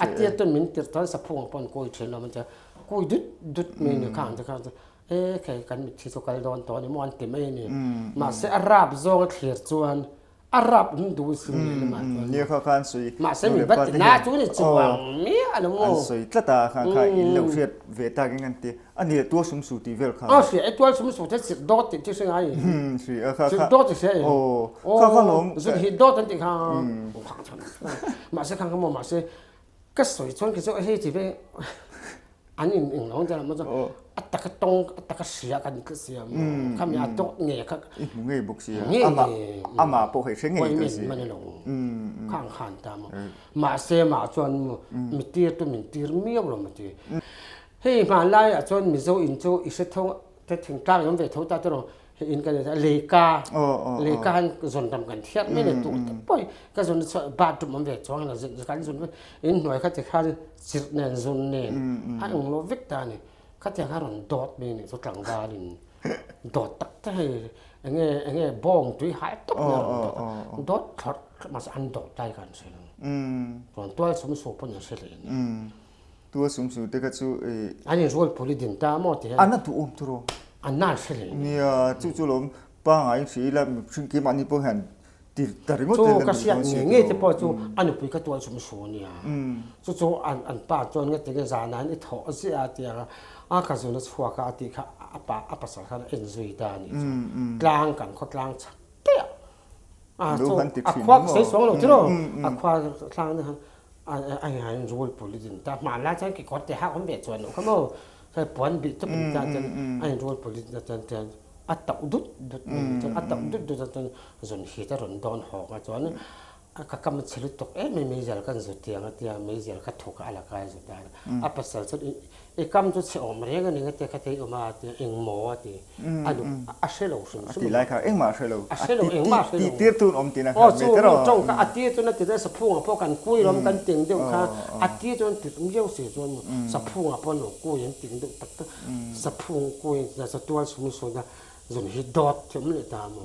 a tir chuan min tir chuan saphunga pawh an kui thin alawm an ti a kui dut dut mai ni khang te kha chu e khai kan mitthi chu kal dawn tawh a ni maw an ti mai a ni mahse a rap zawng a thlir chuan A rap in duh sin leh lamah chuan. Nia kha kha an sawi. Mahse mi va ti na chu ni chuang miah lo maw. An sawi tlat a kha kha in lo hriat ve tak in an ti. A ni tual sum su tih vel kha. A hria e tual sum su te chirh dawt tih chu hre ngai. Hria kha kha. Chirh dawt i hria e. Aw kha kha lawm. Zut hi dawt an tih kha. Mahse kha kha maw mahse ka sawi chuan kei chu hei ti ve an in eng lo ang maw chu a taka tawng a taka hria kan tla sia maw khami a tawk nge kha i hmu ngei bawk sia ama ama pawh hei hre ngei ka si man lo khang khan ta maw mahse mah chuan maw mi tir tu min tir miau lo maw ti hei hmanlai ah chuan mizo in chu i hre tho te thingtlang in awm ve tho ta te rawh hei in kan leika leika han zawn ram kan thiat mai le tu te pawh ka zawn chu bathroom awm ve chuang la kan zawn in hnuai kha ti khan chirh nen zun nen a eng lo vek ta a ni khatiang kha rawn dawt mai a ni chu tlangval in dawt tak tak hei enge enge bawng tui hal tawp mai a rawn dawt a dawt thlawrh thlawrh mahse an dawt lai kha an hre lo chuan tual sum su pawh an hre leh a ni. Tua sum su te kha chu i. An inrual pul i din ta maw ti hian. An a duhawm tur aw. An na hre hle. Nia, chu chu lawm pangai in hria ila mihring keimahni pawh hian ti ta ringawt te Chu ka hriat ngei ngei te pawh chu a nupui ka tual sum su ania. Chu chu an an pa chuan nga tinge zan ah i thawh ziah a ti ang a, a ka zun a chhuak a a tih kha a pa a pasal khan a en zui ta a nih chu. Tlang kan khaw tlang chak te ah a chu a khua ka sawi suang lo tiraw a khua tlang ni khan A hian rul pul i din ta hmanlai chuan kekawr te hak awm ve chuan loh kha maw hei puan bih tawp in ta chuan a in rul pul i din ta chuan chuan a tauh dut dut mai chuan a tauh dut dut a chuan zun hit a rawn dawn hawk a chuan ka kam a chhe lutuk em em meizial kan zu tiang a tia meizial kha thuk a la kai zu ta a pasal chuan i kam chu chhe awm reng a ni nga tia kha thei awm a tia eng maw a ti a nu a hre lo hrim hrim. A ti lai kha engmah a hre lo. A hre lo engmah a hre lo. Tih tir tun awm tihna kha me tiraw. Aw chu tawng kha a tir chuan a ti chuan saphungah pawh kan kui rawm kan ting deuh kha a tir chuan ti miau si chuan saphungah pawh an lo kui an ting deuh tak tak saphung kui satual sum sawn a zun hi dawt hi awm leh ta maw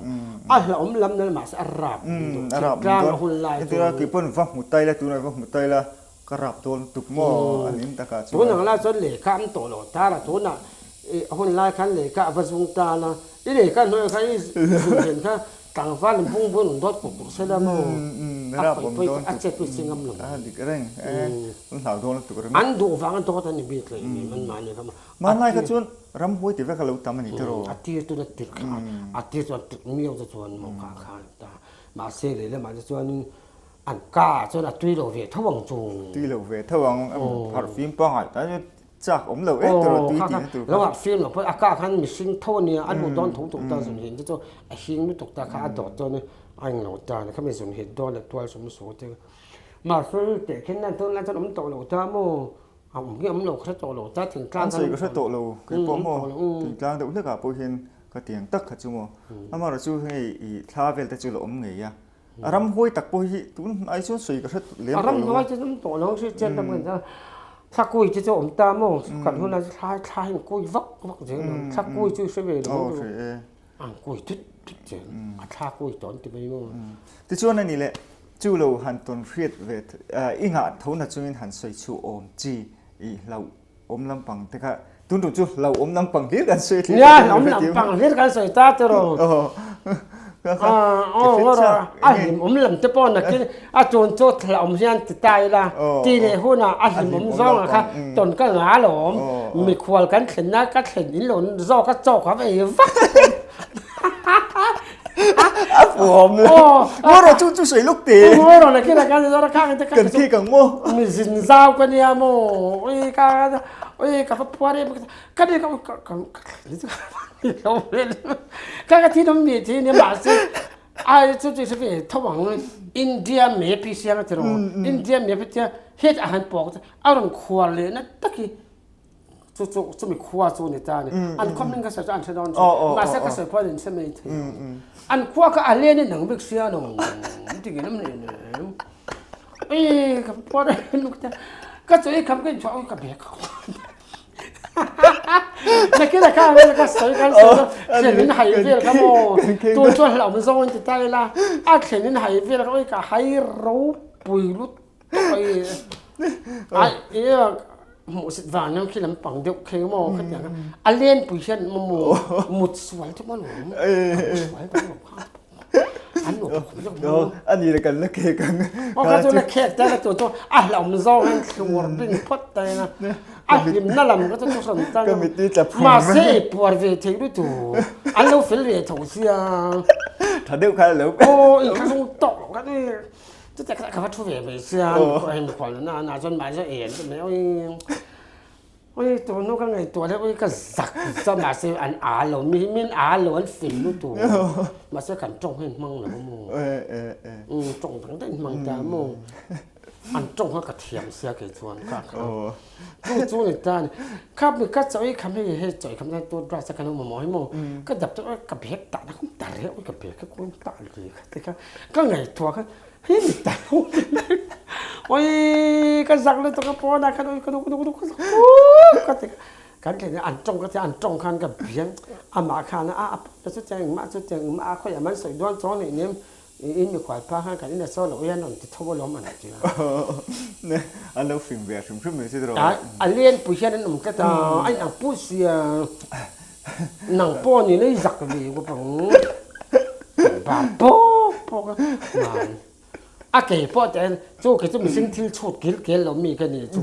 a hlauhawm lam nal mahse a rap duh thingtlang a hun lai chuan. Kei pawn va hmu tai la tunah va hmu tai la Ka rap dawn tuk maw an in takah chuan. Tun ang lai chuan lehkha an tawh lo tar a, tunah i hun lai khan lehkha a va zung tan a, i lehkha hnuaiah khan i zun zen kha tlangval in bungbun an dawt kuk kuk sela maw a khawih pawi a chet pawi si ngam lo. A dik reng e, an hlau dawn lutuk reng. An duh vang a dawt a ni bik leh ni man mahni kha maw. Hmanlai kha chuan ramhuai ti vek a lo tam a ni tiraw. A tir tuna tirh kha a tir chuan tirh miau te chuan maw kha khan ta mahse lehlamah te chuanin An ka ah chuan a tui lo ve tho ang chu. Tui lo ve tho ang, harh fim pangai tan chu chak awm lo em tur a tui tihna tur kha. Lo harh fim lo pawh a ka khan mihring tho a nia, a luh dawn tho tuk ta zun hin te chu a hing lutuk ta kha a dawt chuan a eng lo ta a ni khami zun hit dawn leh tual sum su te. Mahse tehkhin nan tunlai chuan awm tawh lo ta maw, a awm hi awm lo ka hre tawh lo ta thingtlang An sawi ka hre tawh lo keipawh maw, thingtlang deuh hlekah pawh hian ka tiang tak kha chu maw. Amaherawhchu hei i thla vel te chu la awm ngei a. A ramhuai tak pawh hi tun hnai chuan sawi ka hre lem tawh lo. A ramhuai chu awm tawh lo hri chian tam kan thla kui te chu awm ta maw kan hunah chu thla thla hi an kui vak vak zel lo thla kui chu i hre ve lo maw hre e an kui tut tut zel a thla kui tawh an ti mai maw tichuan ani le chu lo han tawn hriat ve i ngah tho na chungin han sawi chhuh awm chi i hlauh awm lampang te kha tun tum chu hlauh awm lampang hlir kan sawi thlir nia hlauh awm lampang hlir kan sawi ta tiraw. A hlimawm lam te pawh nakin a tun chu thla awm hian ti ta ila ti leh hunah a hlimawm zawngah kha tawn ka nga alawm mikhual kan thlenna ka thlen in lo zawk a chaw ka va ei vak A fuhawm le. Ngaw rawh chu chu sawi luk te. Ngaw rawh nakin a kan zawr a khang te kan khi kang maw. Mi zin zau ka nia maw ui ka ui ka va phuar em ka ni ka ka ka ka ka thi nom ni thi ni mahse ai chu chu se tho ang India map hi siang a ti ro India map hi tia het a han pawk a rawn khuar leh na taki chu chu chumi khua chu ni ta ni an khua hming ka sawi chu an hre dawn chu mahse ka sawi pawh an inhre mai thei an khua kha a len in ang bik sia lo ti nge lam leh nem ei ka pawh ka chu ei kham ka in chhuah ka bek Nakina kha vel ka sawi kan sawi chu thlen in hai vel kha maw tun chu hlauhawm zawng in ti ta ila a thlen in hai vel kha oi ka hai ropui lut tawk ai ai hmuhsit vang nen khi lampang deuh khi maw khatiang kha a lenpui hian maw mut sual chu maw lawm sual deuh lo kha. An nuam khawp deuh maw? A ni le kan la khek ang. Aw kha chu la khek ta la tu chu a hlauhawm zawng hian thlur bing phawt ta ina a hlimna lam kha chu chu hran ta Ka mit hi tla phung mahse ei puar ve thei lutu an lo fel ve tho sia. Tha deuh kha lo. Aw in thlahrung tawk loh kha ni chutia kha ka va thu ve mai sia hei mikhual na na chuan mahse ei an ti mai oi. Ui tun nu ka ngaihtuah leh ui ka zak zak mahse an a lo mi min a lo an fel lutuk mahse kan tawng hian hmang lo maw um tawng dang daih hmang ta maw an tawng kha ka thiam sia kei chuan kha kha chu chu ni ta ni kha mi ka chawi kham hei hei chawi kham hian toothbrush a kan awm maw hi maw ka dap chu ka bag tah na khum ta reuh ka bag kha kawng tah lui kha ti kha ka ngaihtuah kha Hi mi ta lo oi ka zak lutuk a pawnah khan oi ka duh ka duh ka duh ka zak tuk ka ti kan thlen an tawng ka ti an tawng khan ka biang amah khan a a pa chu tiang engmah chu tiang engmah a khawiah man sawi dawn chuang nih nim in mikhual pa khan kan in a saw loh hian rawn ti tho alawm an ti a an lo fing ve hrim hrim mai si tiraw a lianpui hian an awm tlat a a inang put sia Nang pawh ni lei zak ve ngawt ang. Bar pawk pawk a. Mai. A ke pawh te chu ke chu mihring thil chhut kil kel lo mi ka ni chu.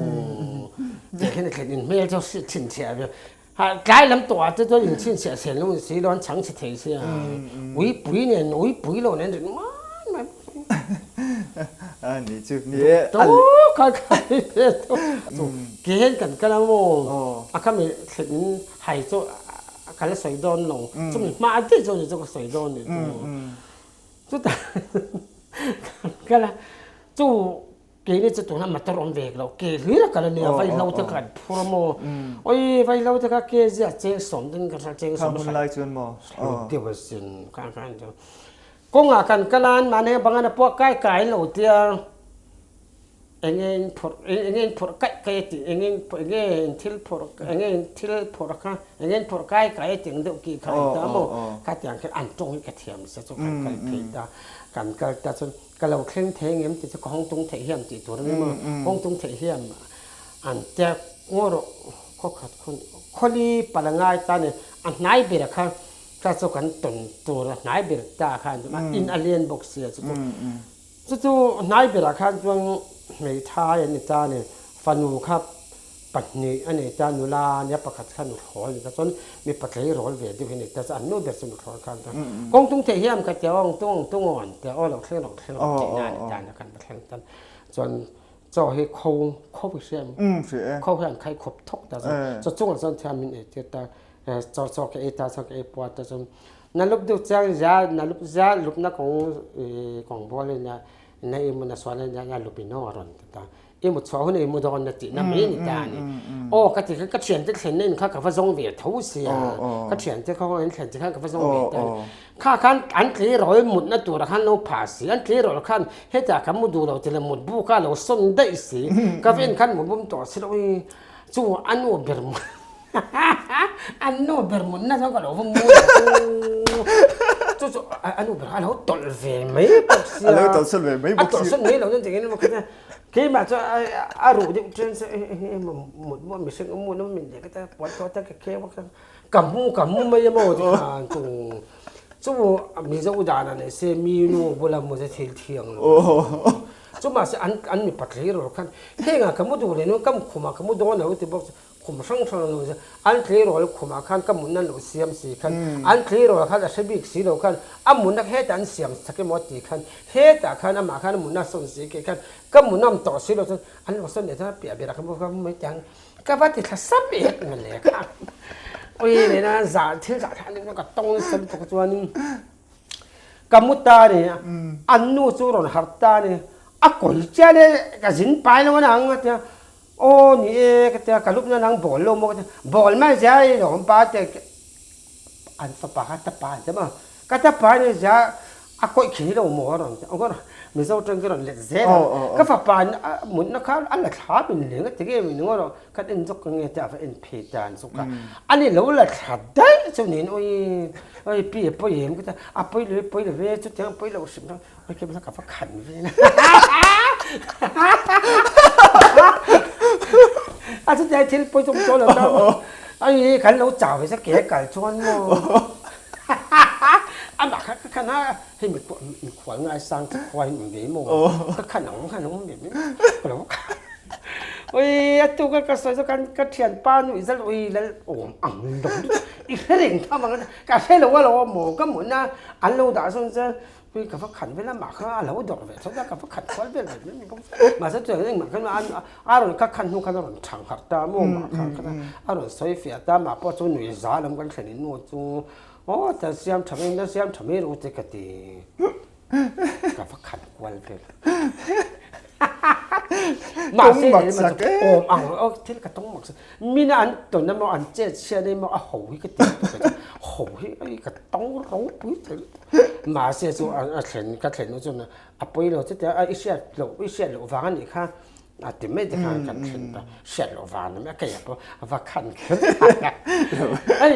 Te hian a thlen in hmel chu chhinchhiah ve. Ha tlai lam tawh ah te chuan in chhinchhiah sel lo si lo an chhang chhe thei sia. Ui pui nen ui pui lo nen rin mai mai. A ni chu ni e. To khai khai chu ke hian kan kal ang maw. A khami thlen in Hai chu ka la sawi dawn lo, chumi hma daih chu ni chu ka sawi dawn nih chu. Chutah kan kal a, chu keini chu tuna motor awm ve lo, ke hlir a kal a nia, vaihlo te kha kan phur a maw, oi vaihlo te kha kg a cheng sawm ding ka hria, cheng sawm a hran lai chuan maw deuh a sin kha khan chu. Kawngah kan kal a, anmahni bangana pawh kai kai lo tia. Enge in phurh enge in phurh kaih kaih a tih enge in enge in thil phurh enge in thil phurh kha enge in phurh kai kai a tih ang deuh kih kha a ni ta maw khatiang khan an tawng hi ka thiam se chu kan kal phei ta kan kal ta chuan ka lo thleng thei ang em tih chu ka hawng tung theih hiam tih tur a ni maw hawng tung theih hiam an tia ngaw rawh khaw khat khaw khawli pala ngai ta ni a hnai ber kha kha chu kan tawn tur a hnai ber ta khan in a lian bawk sia chu chu. Chu chu hnai berah khan chuan hmeithai an ni ta a ni. Fanu kha pahnih a nei ta, nula a nia, pakhat kha nuthlawl a ni ta. Chuan mipa tleirawl ve deuh hi a nei ta. Chuan an nu ber chu nuthlawl kha a ni ta. Kawng tung theih hiam ka tia aw, ang tung ang tung aw an tia aw, lo thleng lo thleng lo tih na a ni ta a ni. Kan va thleng ta. Chuan chaw hi kho kho i hria em? Kho hi an khai khawp thawk ta. Chaw chungah chuan thiam min ei tir ta. Chaw chaw ka ei ta chuan ka ei puat ta chuan Na lup duh chiang zia na lup zia lup na kong kong bol in na i mu na sual in na lup in a ron ta i mu chhuah hun i mu dawn na tih na mai ni ta ni aw ka ti ka thian te thlen na in kha ka va zawng ve tho sia ka thian te kha in thlen te khan ka va zawng ve ta kha khan an tleirawl mut na tur khan lo pha si an tleirawl khan hetah ka mu duh lo ti le mut bu kha lo sawn daih si ka ven khan mu bum tawh si lo i chu a nu ber An nu ber munna chuan ka lo va mu chu chu a nu ber kha a lo tawlh ve mai bawk sia a lo tawlh sawn ve mai bawk sia a tawlh sawn mai lo chuan tingin emaw kha keimah chuan a ruh deuh chen se mut maw mihring awm mun min leh ka ta puan tawh ta ka kheng bawk ka mu ka mu mai emaw ti khan chu. Chu Mizo dan a nei se mi nu bula mu che thil thiang lo. Chu mahse an an mipa tleirawl khan hengah ka mu duh leh nu ka khumah ka mu dawn lo ti bawk khum hrang hrang lo che an tleirawl khumah khan ka mutna an lo siam si khan an tleirawl khan a hre bik si lo khan a mutna hetah an siam sak emaw tih khan hetah khan amah khan a mutna a sawn si ke khan ka mu nawm tawh si lo chuan an lo sawn leh chuan a piah berah ka mu ka mu mai teh ang Ka va ti thla sam ek na le kha. Ui nena za thil za thla ni ka tawng nasa lutuk chuanin ka mu ta ni an nu chu rawn harh ta ni a kawi chiah le ka zin pai lo anang a tia aw ni e ka tia ka lup na nang bawl lo maw ka tia bawl mai zia i lo awm pa te an fapa kha ta pa an ti maw Ka ta pa nih zia a kawih khi lo maw a rawn ti a, Mizo tawng ka rawn let zel a, ka fapa in a mutna kha a la thla min leng a ti nge min ngaw rawh, kan en zawk ka nge tia a va en phei ta an zuk a, ani lo la thla daih chu niin ui ui pi a pawi em ka ti a, a pawi lo e pawi lo ve chutiang a pawi lo hrim hrim ui kei ka va khan ve na a chutiang thil pawi zawk chuan lo ta maw ai kan lo chau ve se ke kal chuan maw. Amah kha ka khan a, hei mikhual ngaisang chu khua in awm ve maw? Ka khan ang khan awm ve mai ka lo khan. Ui a tuk a ka sawi chu kan ka thianpa nu i zal ui lal awm ang lo i hre reng tham ang ka hre lo a lo maw ka hmun a an lo dah sawn chuan ui ka va khan vel a mah kha a lo dawrh ve tho a ka va khan kual vel ve mai bawk mahse chuan engmah khan a rawn ka khan hnu khan a rawn thang harh ta maw mah kha khan a rawn sawi fiah ta mah pawh chu nui za lam kan thlen in nu chu aw ta siam tha mai na siam tha mai ru te ka ti ka va khan kual vel mahse awm ang aw thil ka tawng mak mina an tawn emaw an chet chhiat emaw a ho hi ka ti ho hi ka tawng ropui thei mahse chu a thlen ka thlen nu chuan a pawi lo chutia a i hriat loh i hriat loh vang a nih kha a ti mai te khan kan thlen ta hriat loh vang a kei pawh a va khan kher ai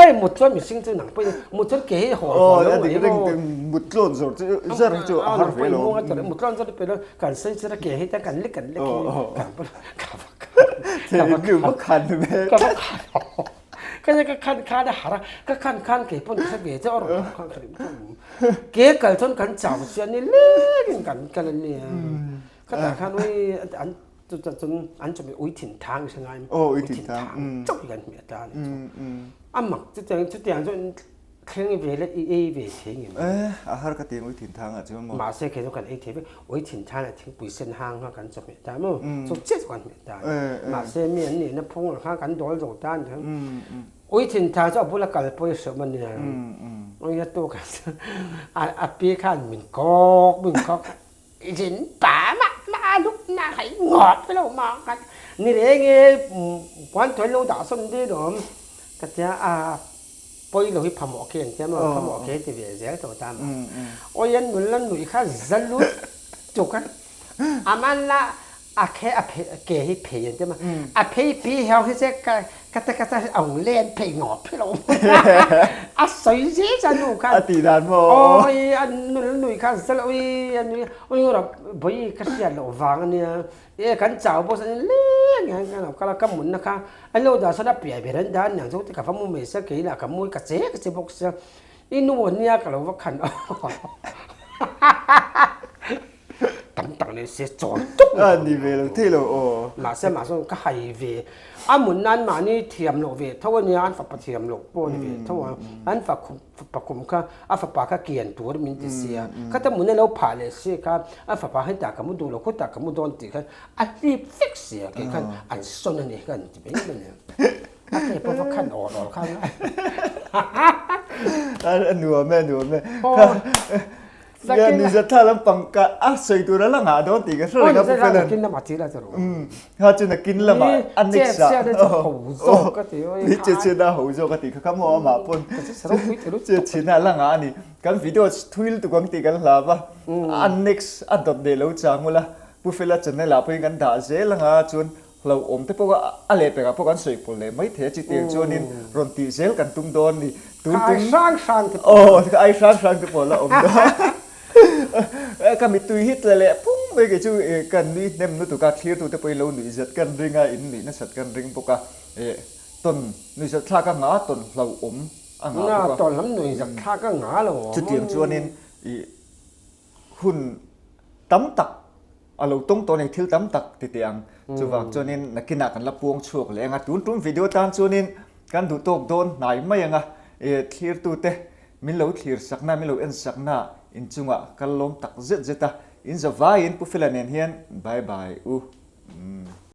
ai mut chuan mihring chu nang pawhin mut chuan ke hi haw haw lo mai maw mut tlawn zawr chu zar hi chu a har ve lo mut tlawn zawr pe lo kan sei chu ke hi ta kan lek kan lek hi kan ka va khan ka va khan ka va khan Ka ka khan khan a har a, ka khan khan kei pawn ka hre ve che a rawn khan ka rim ke kal chuan kan chau chian ni lengin kan kal a nia. Ka tah khan ui an chu chuan an chawhmeh ui thin thang i hre ngai Oh ui thin thang chauh hi kan hmeh ta a ni chu. A mak chutiang chutiang chuan thleng ve la i ei ve thei ngem? Eh a har ka ti ang ui thin thang ah chuan maw. Mahse kei chu kan ei thei vek ui thin thang leh thingpui sen hang kha kan chawhmeh ta maw chu chiah chu kan hmeh ta a ni. Mahse mi an nihna phung ang khan kan dawl zo ta a ni khan ui thin thang chu a bula kal pawh i hreawm a nia. Ui a tuk ah a pi khan min kawk min kawk i zin pa mah mah a luk na kha i ngawt ve lo mah khan ni reng e puan thuai lo dah sawn deuh lawm ka tia a Pawi lo hi phamawh khi an tia maw, phamawh khi ti ve zel tawh ta maw. Awi an nul an nuih kha za lut tuk a, a man la a khe a phei ke hi phei an tia maw, a phei pi heo hi che ka ka ta ka ta ong len phei ngawt phi lo a sawi zel cha nu khan. A tih dan maw. Awi an nul an nuih kha za ui an nui ui rawh bawi ka hriat loh vang a nia. E kan chau bawk chuan leng hian kan lo kal a, ka munna kha an lo dah sawn a piai ber an dah aniang chu ka va mu mai sia kei lah ka mu ka che ka che bawk sia i nu ania ka lo va khan tam tak nei se chawl tuk a ni ve lo thei lo aw mahse mahse ka hai ve a mun nan mahni thiam loh ve tho ania an fapa thiam loh pawh ni ve tho a an fa Fapa kum kha a fapa kha kian tur min ti sia. Khata mun a lo phah leh si kha a fapa hetah ka mu duh lo khutah ka mu dawn tih khan a hlip vek sia kei khan an sawn a ni kha an ti mai mai a. A ke pawh va khan awl awl kha ngai. A nuam e a nuam e. Nia ni zat thla lampang ka a sawi tur a la ngah dawn tih ka hre reng a Pu Felan. Nakin lamah ti la chu rawh. Kha chu nakin lamah a next ah. Chet chhiat a ho zawk ka ti. Chet chhiat a ho zawk a ti kha kha maw amah pawn. Chet chhiat a la ngah a ni. Kan video thui lutuk ang tih kan hlau a. A next a dawt leh lo chang ula Pu Fela channel ah pawhin kan dah zel anga chuan Hlauhawm te pawh a lehpekah pawh kan sawi pawlh leh mai thei a, chutiang chuanin rawn tih zel kan tum dawn ni. Tun tum. Ka ai hrang hrang te pawh. Aw, ka ai hrang hrang te pawh la awm dawn. Ka mittui hi tla leh phung mai kei chu kan nui hnem lutuk a, thlirtu te pawhin lo nuih zat kan ring a, in nuih nasat kan ring bawk a, tawn nuihzat thlak a ngah tawn hlauhawm. a ngah bawk a. Tawn lam nuih zak thlak a ngah lo awm. Chutiang chuanin i hun tam tak a lo tawng tawh a ni, thil tam tak ti teh ang. Chuvang chuanin nakinah kan la puang chhuak leh ang a, tun tum video tan chuanin kan duh tawk dawn hnai mai ang a, i thlirtute min lo thlir sakna, min lo en sakna inchungah kal lawm tak zet zet a, in zavaiin Pu Fela nen hian bye bye u.